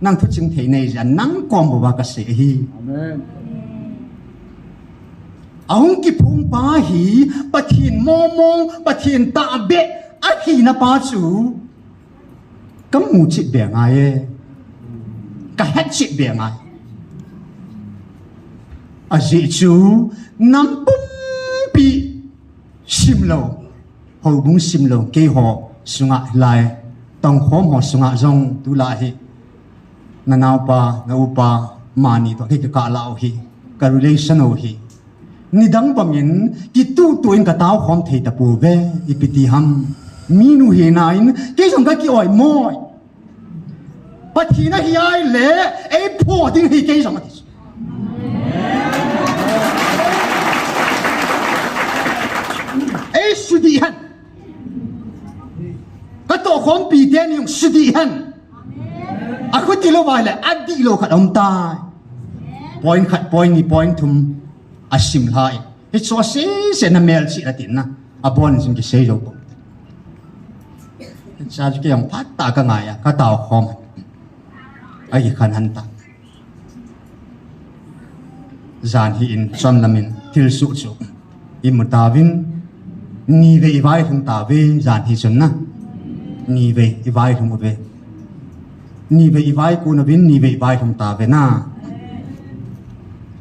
nang thuching thei nei jeh a nang kom uva kasei ahi. Amen. Ahung kiphong pa hi Pathen momong, Pathen tahbeh ahina pa chu kamu chet be ngai e. Kahet chet be ngai. Ajeh chu nam pumpi simlou, houbung simlou, keiho sunga lai, tongkhom ho sunga jong tulai hi, nanaopa, naupa, mani toh kei kikah lah u hi, ka relation u hi. Nidang bangin kituhtuh in kataokhom thei tapouve, ipi ti ham. Minu hina in kei jong kaki oimo. Pathen ahi ahile, eipho ding ahi kei jong ati. Eisudih hen. Katohkhompi teni jong sudih hen. Akhuti louva ahile, adihlou khat aum tai. Point khat, point ni, point thum asim lhai. Hichu asese na melchih atin na. Abon jing kisei jou bou. Hichu kei jong phat tah a kangai a, kataokhom. Akikhen hen ta. Jan hi in chonlam in thilsoh chu imu tauvin, nivei ivailhung tauve, jan hi chun na. Nivei ivailhung uve. Nivei ivaikon uvin, nivei ivailhung tauve na.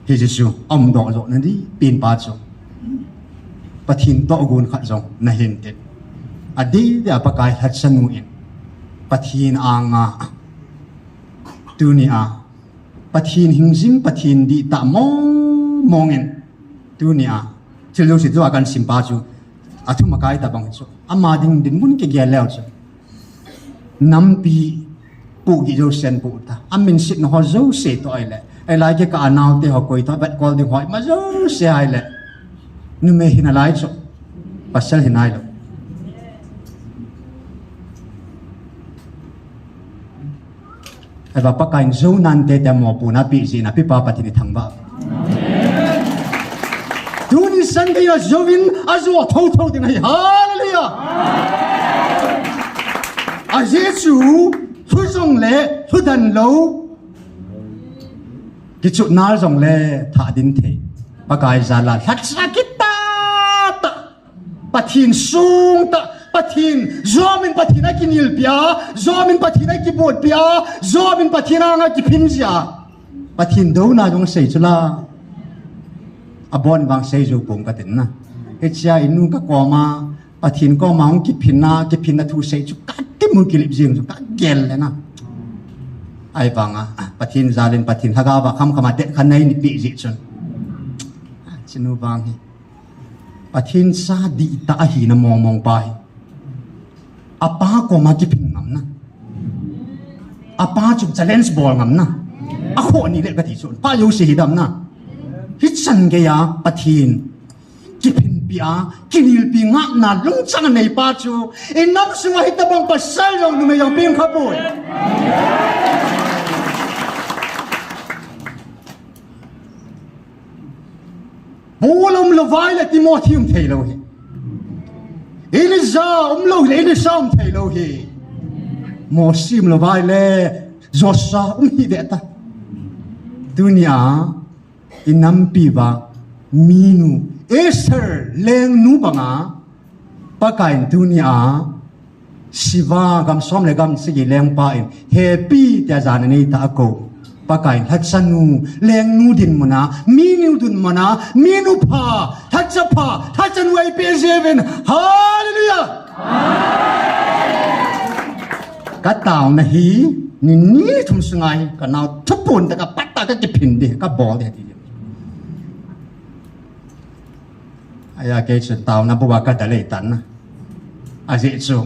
Hiche chu aumdoh joh nadipen pa chu Pathen tohgon khat jong nahin tin. Adeh deh a Pakai lhachanu in Pathen anga tunia Pathen hingjing, Pathen dihtah mong mong in tunia thil jouse tua kahin sim pa chu athum akai tabang chu ama ding dinmun kigel leu chu nampi pohgih jouse ahin poh ta, aminsetna ho jouse toh ahile, ahilai kikah a naote ho koi toh vetkol ding ho ima jouse ahile, numei hinalai chu, pasal hinailou. Ahivang Pakaiyin Jonah in tete mopohna apeh jeh in apipa Pathen ithangvah. Tuni Sunday a jouvin ajo thotho ding ahi. Hallelujah. Ajeh chu lhu jongle lhu den lou, kichutna jongle thah din thei, Pakai jal a lhacha kitah tah, Pathen sung tah, Pathen, Job in Pathen akinelpi a, Job in Pathen akibotpi a, Job in Pathen anga kiphin jeh a Pathen douna jong asei chu la. Abon vang sei jou pong katin na. Hichea inu kakoma, Pathen koma hung kiphinna, kiphinna thu sei chu kati mu kilip jeng chu kagel le na. Ahivanga Pathen jal in Pathen lhagao va khamkham a det khat nei ni peh jeh chun, chinu vang hi Pathen cha dihtah ahina mong mong pa hi apa koma kiphin ngam na. Apa chu challenge bol ngam na. Akhoh ni le kati chu pa jouse hi dam na. Hichan geiya Pathen kiphinpi a, kinelpi ngapna lungchang anei pa chu inam sunga hitobang pasal jong numei jong peng khapoi. Paul umlou vai le Timothy um theilou hi. Elijah umlou le Elisha um theilou hi. Mose umlou vai le Joshua um hih ve ta. Tunia inampi uva minu Esther lengnu banga Pakaiyin tunia Sheba gam som le gam sagi lengpa in hepi tia jana neita akou. Pakaiyin lhachanu, lengnu dinmuna, minu dinmuna, minu pha, lhacha pha, lhachanu eipeh jeh uvin. Hallelujah. Kataona hi ni ni thum sunga hi kanao thupon tah a pat tah a kakiphin ding, kabol ding ti. Ahia kei chun taona bou a kadalei tan na. Ajeh chu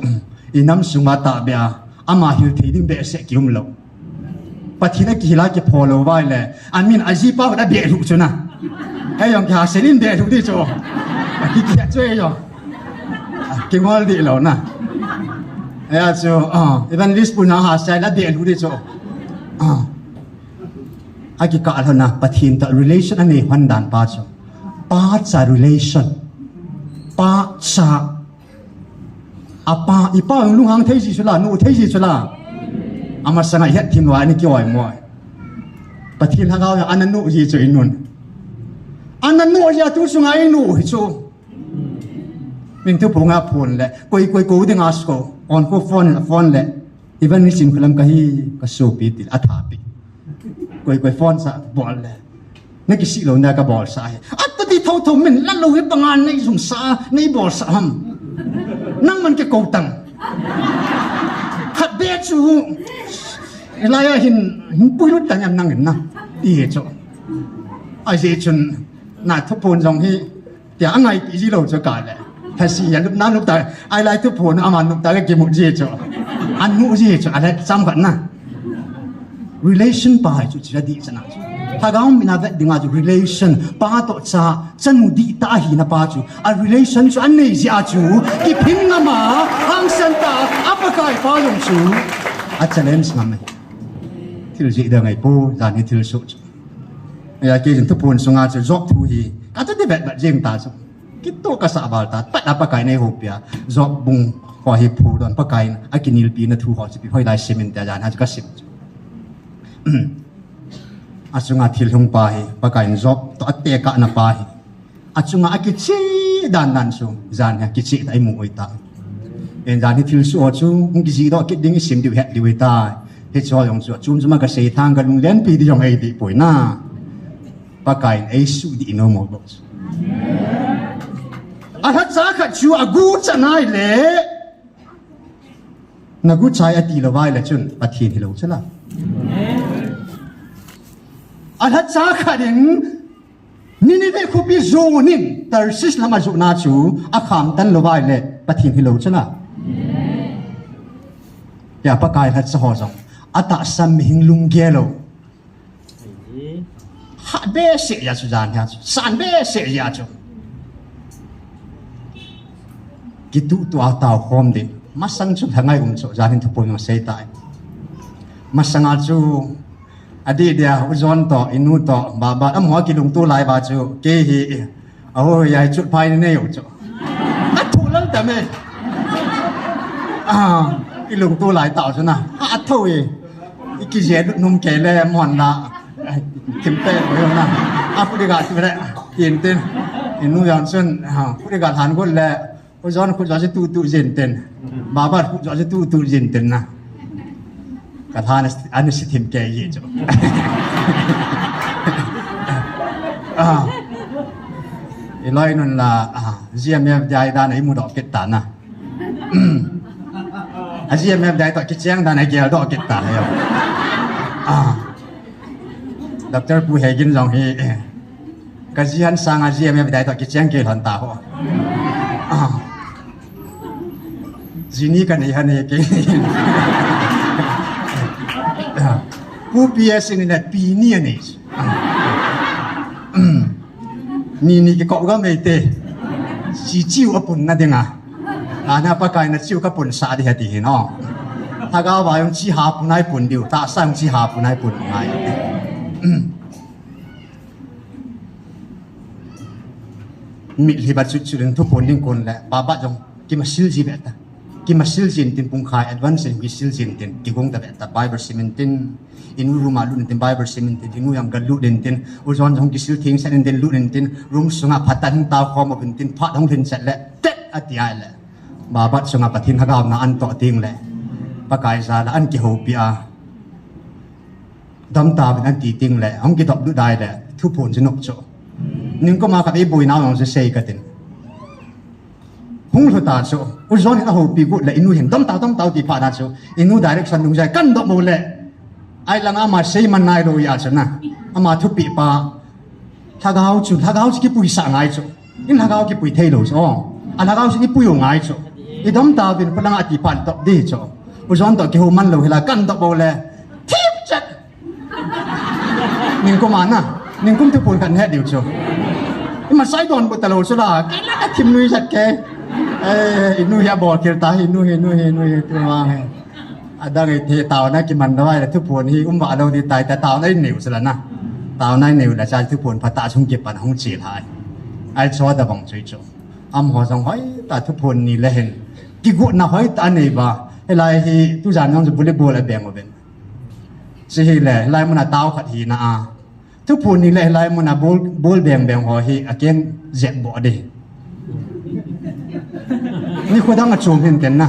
inam sunga tahbeh a ama hil thei ding behseh kiumlou. Pathen a kihil a kipho lou vai le, amin ajipa hon abeh lhuh chu na. Eijong kihasel in beh lhuh ding chu. Akikiat chu eijong kingol dih lou na. Ahia chu evangelist pu na hasel a beh lhuh ding chu. Akikah lhon a Pathen toh relation anei lhon dan pa chu, pa cha relation. Pa cha. Apa, ipa hung lunghang thei ji chu la, nuh thei ji chu la. Amasanga ihet thim lou a ana ki-oimo. Pathen lhagao jong ana nuh ji chu inun. Ana nuh ji a tu sunga inu hi chu. Min thuphonga phone le, koi koi kou dinga sko. On ko phone le, phone le. Evangelist Chinkholam kahi, kasopi ti le athapi. Koi koi phone sa bol le, nakisih lou na kabolsah hi. Ata ti thotho min la lou hi banga neijumsah, neibolsah ham. Nangman kikou tan. Khat beh chu hilai a hin, hin puilut tan em nangin na. Ti hi chu. Ajeh chun na thuphon jong hi tia angaipi ji lou chu kale. Lhasi a lupna lupta, ahilai thuphon aman lupta kakimu ji chu. Anu ji chu, alhacham khat na. Relation pa hi chu chira dih chana chu. Lhagao mina vet dinga chu relation, pa toh cha, chanu dihtah ahina pa chu. A relation chu anei jeh a chu kiphin ngam a, hangsan tah a Pakai pa jong chu a challenge ngam ahi. Thil jih dang ahi po, jan hi thilsoh chu. Ahia kei jong thuphon sunga chu Job thu hi kati vet vet jeng ta chu. Kitoh kasah val ta, pat a Pakaiyin eihoupi a, Job bung ho hi phu don Pakaiyin akinelpina thu ho chu ipi hoilai sim inte jan ha chu kasim chu. Achunga thil hung pa hi, Pakai in Job toh atekahna pa hi. Achunga akicheh dan dan chu, jan hi akicheh ta imu u ahitai. Jan hi thil soh chu, hung kijih doh kit ding isim diu het diu ahitai. Hiche jong chu, achom chom a kasei thang kalunglenpi ding jong hiding poi na. Pakai in eisuh ding inom u bou chu. Alhacha khat chu aguchat nai le. Naguchai ati lou vai le chun Pathen hilou chu la. Alhacha khat in Nineveh khopi jonin Tarshish lam ajohna chu akham tan lou vai le Pathen hilou chu la. Tia Pakai lhacha ho jong atahsan mihing lunggel lou. Hat behseh jeh chu jan hi chu. San behseh jeh chu. Kituhtuh a taokhom ding. Masang chu lhangai um chu jan hin thuphon jong sei tai. Masanga chu adeh dia U John toh, inu toh, Babat, amaho kilungto lai ba chu. Kei hi Aho, ya chu phai ni nei u chu. Athu lal ta me. Ah, ilungto lai tau chu na. Athu e. Ikije num kei le mon la. Thim te na. Aphut diga chu le. Tin tin. Inu jong chun. Ah, phut diga lhan got le. U John khut jo chu tutu jin tin. Babat khut jo chu tutu jin tin na. Kalhan ani si thim kei ji chu. Ah. Iloi nun la, ah, G M F D I dan a imu doh kit ta na. A G M F D I toh kicheng dan a gel doh kit ta. Ah. Doctor Pu Hegin jong hi, eh, ka ji han sanga G M F D I toh kicheng kei lhon ta ho. Ah. Jini ka nei ha nei kei. Ah. Pu P S ni na pi ni a nei. Ah. Ni ni kikop ga mei te. Si chiu a pun na dinga. Ana Pakai na chiu ka pun sa di ha ti hi no. Thaga va yung chi ha pun ai pun diu. Tahsa yung chi ha pun ai pun ngai. Mitlhi bat chut chut in thuphon ding kon le, Babat jong kimasil ji ve ta. Kimasil jin tin pung khai advance in kisil jin tin, kigong ta ve ta, Bible sim in tin, inu room a lut in tin, Bible sim in tin, inu jong ga lut in tin, U John jong kisil theng set in tin, lut in tin, room sunga phat a hung tao khom in tin, phat hung lhin set le, tet ati ai le. Babat sunga Pathen lhagao na an toh ding le. Pakai jal a an kihoupi a. Dam ta vin an ti ting le, hung kidop lut dai le, thuphon chu nop chu. Ningkuma khat ei boina jong chu sei ka tin. Hung lhu ta chu, U John hin ahoupi got le, inu hin dam ta, dam ta ti phat na chu, inu direction nung jai kan dop mo le. Ai langa ama sei man nai lou a chu na. Ama thupi pa. Lhagao chu, lhagao chu kipuisah ngai chu. In lhagao kipui thei lou chu. A lhagao chu ipui u ngai chu. I dam ta vin phalanga ti pan top di chu. U John toh kihou man lou hi la kan dop bou le. Thip chat. Ningkum a na. Ningkum thuphon kan he diu chu. I masai don bu ta lou chu la. Kei la ka thim nui jat ke. Eh, inu hi a bol kir ta hi, inu hi, inu hi, inu hi, tu ma hi. Adang i the taona kiman lou ai le thuphon hi um va lou di tai ta taona i neu sela na. Taona i neu la cha thuphon pha ta chung kipan hung chi lai. Ai cho da bang chui chu. Amaho jong hoi ta thuphon ni le hin. Kigotna hoi ta nei ba. Hilai hi tujan jong chu volleyball a beng uvin. Chi hi le, hilai muna tao khat hi na a. Thuphon ni le hilai muna bol, bol beng beng ho hi akeng jep bo di. Ni khodang a chom hin ken na.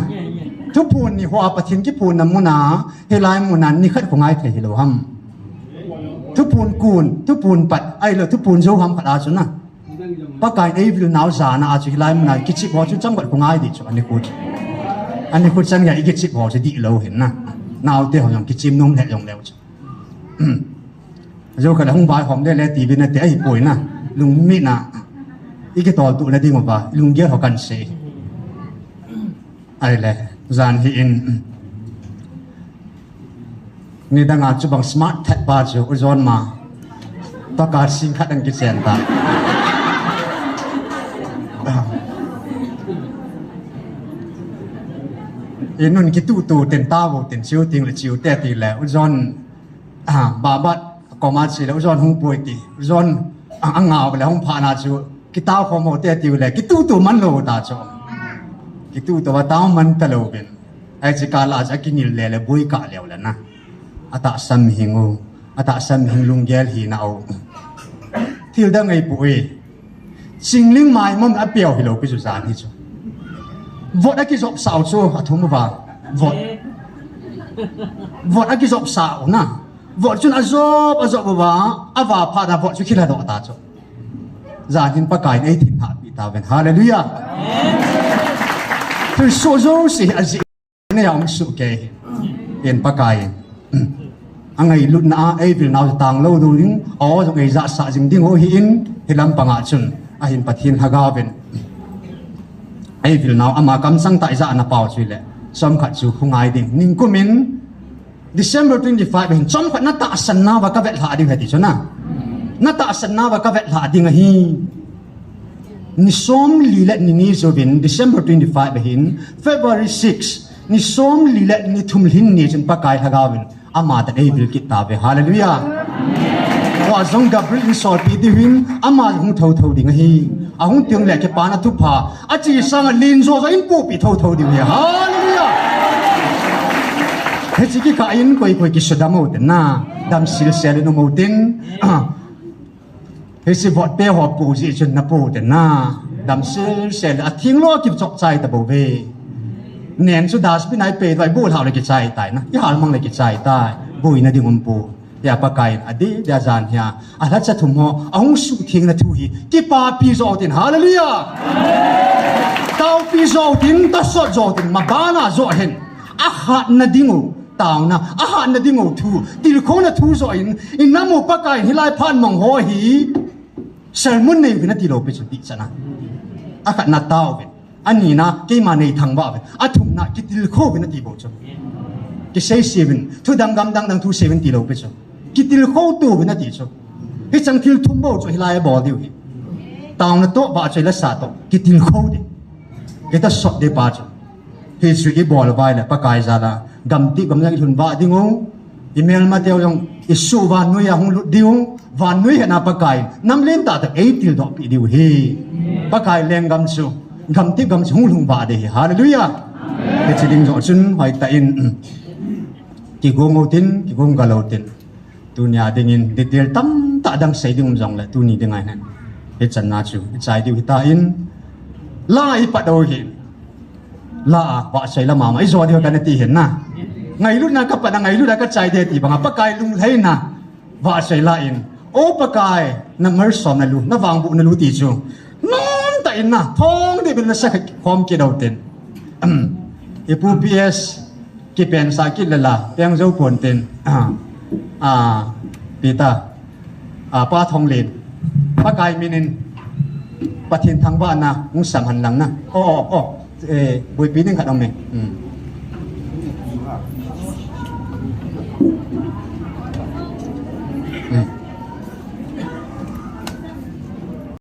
Thuphon ni ho a Pathen kiphonna muna hilai muna ni khat khu ngai thei hilou ham. Thuphon kun, thuphon pat, ai lo thuphon jo ham khat a chu na. Pakai ei vil nau jana a chu hilai muna kichep ho chu chang khat khu ngai di chu ani khu. Ani khu chan ga i kichep ho chu di lou hin na. Nau te ho jong kichim nom le jong leu chu. Jou khat a hung vai hom le le ti vin a te ahi poi na. Lungmi na. I kitol tu le ding uva. Lunggel ho kan sei. Ai le. Jan hi in. Ni dang a chu bang smart that pa chu u John ma. To ka sing khat ang kichen ta. Inun kitu tu ten ta vo ten chiu ting le chiu te ti le u John. Ah, Babat, koma chi le, u John hung pui ti. U John, ang, ang ngau le, hung pha na chu, kitao khom ho te ti le, kitu tu man lou ta chu. Kitu tu va tao man ta lou bin. Ai chi ka la cha kinil le le, bui ka leu le na. Atahsan mihing u. Atahsan hing lunggel hina o. Thil dang eipui. Chingling maimon apeu hilou pi chu jan hi chu. Vote akijop sao chu athum uva. Vote. Vote akijop sao na. Vote chun ajop, ajop uva. Ava phat na vote chu khila doh ta chu. Jan hin Pakai in eithin hahpi tauvin. Hallelujah. Thil soh jouse hi ajeh in eihung soh kei. Hin Pakai in. Angailutna a, eivil nau tanglou ding, aw jong eijahsah jing ding u ahin, hilam panga chun, ahin Pathen Lhagaovin. Eivil nau ama kamsang tah ijahna pau chu le, chomkhat chu hung ngai ding. Ningkum in, December twenty-five hin chomkhat natahsan nauva kavetlhah ding ahi ti chu na. Natahsan nauva kavetlhah ding ahi. Ni somli le ni ni jouvin December twenty-five ahin February six, ni somli le ni thum lhin ni chun Pakai Lhagaovin ama tah in eivil kit tauve. Hallelujah. Tua jong Gabriel in solpeh diuvin ama hung thotho ding ahi. Ahung teng le kipana thupha. Ache sanga len jojo in pohpeh thotho diu ahi. Hallelujah. Hiche kikah in koi koi kisudam u tin na. Damsel sel in um u tin. Hiche vote pe ho po jeh chun napo tin na. Damsel sel a thing lou kichop chai tabou ve. Nen chu dustbin a ipe doi bu hal le kichai tai na. Ihal mang le kichai tai. Boina ding um pou. Tia Pakai in adeh dia jan hia. Alhacha thum ho, ahung suhthengna thu hi. Kipapi jo tin, hallelujah. Taopi jo tin, tasot jo tin, mabana jo hin. Ahatna ding u, taona, ahatna ding u thu. Tilkhouna thu jo in, inam u Pakai in hilai phat mang ho hi. Sermon nei uvin ati lou pi chu ti chana. Akhatna taovin. Anina, keima nei thangvah uvin. Athumna, kitilkhou uvin ati bou chu. Kisei seuvin. Thu dang gam dang dang thu seuvin ti lou pi chu. Kitilkhou to uvin ati chu. Hichang thil thum bou chu hilai abol diu ahi. Taona toh, vahchoi le sa toh. Kitilkhou ding. Kitasot ding pa chu. Hichu ibol uva ahile Pakai jal a. Gamtep gam jang ilhun vah ding u. Imelmateu jong isuh vannoi a hung lut diu. Vannoi hetna Pakai in nam lentah tah eitildoh peh diu ahi. Pakai lenggam chu, gamtep gam chu hung lhung vah ding ahi. Hallelujah. Hiche ding joh chun hoitah in, kigong u tin, kigong gal u tin. Tunia dingin detail tamtah dang sei ding um jongle, tuni dinga hin. Hichanna chu, ichai diu ahitan, la ipat u ahi. La a, vahchoi la mama ijo diu kana ti hin na. Ngailutna kapat a, ngailutna kachai ding ti banga, Pakai lunglhaina. Vahchoi la in, O Pakai, namalsom nalu, navangboh nalu ti chu. Nomtah in na, thong deh bin nasa khom kit u tin. Ipu P S, kipensa kit le la, peng jou pon tin. Ah, ah, Peter, ah, Pa Thonglen, Pakai min in, Pathen thangvahna, hung sam hen lang na. Oh, oh, oh, eh, boipi ding khat um e. Hmm.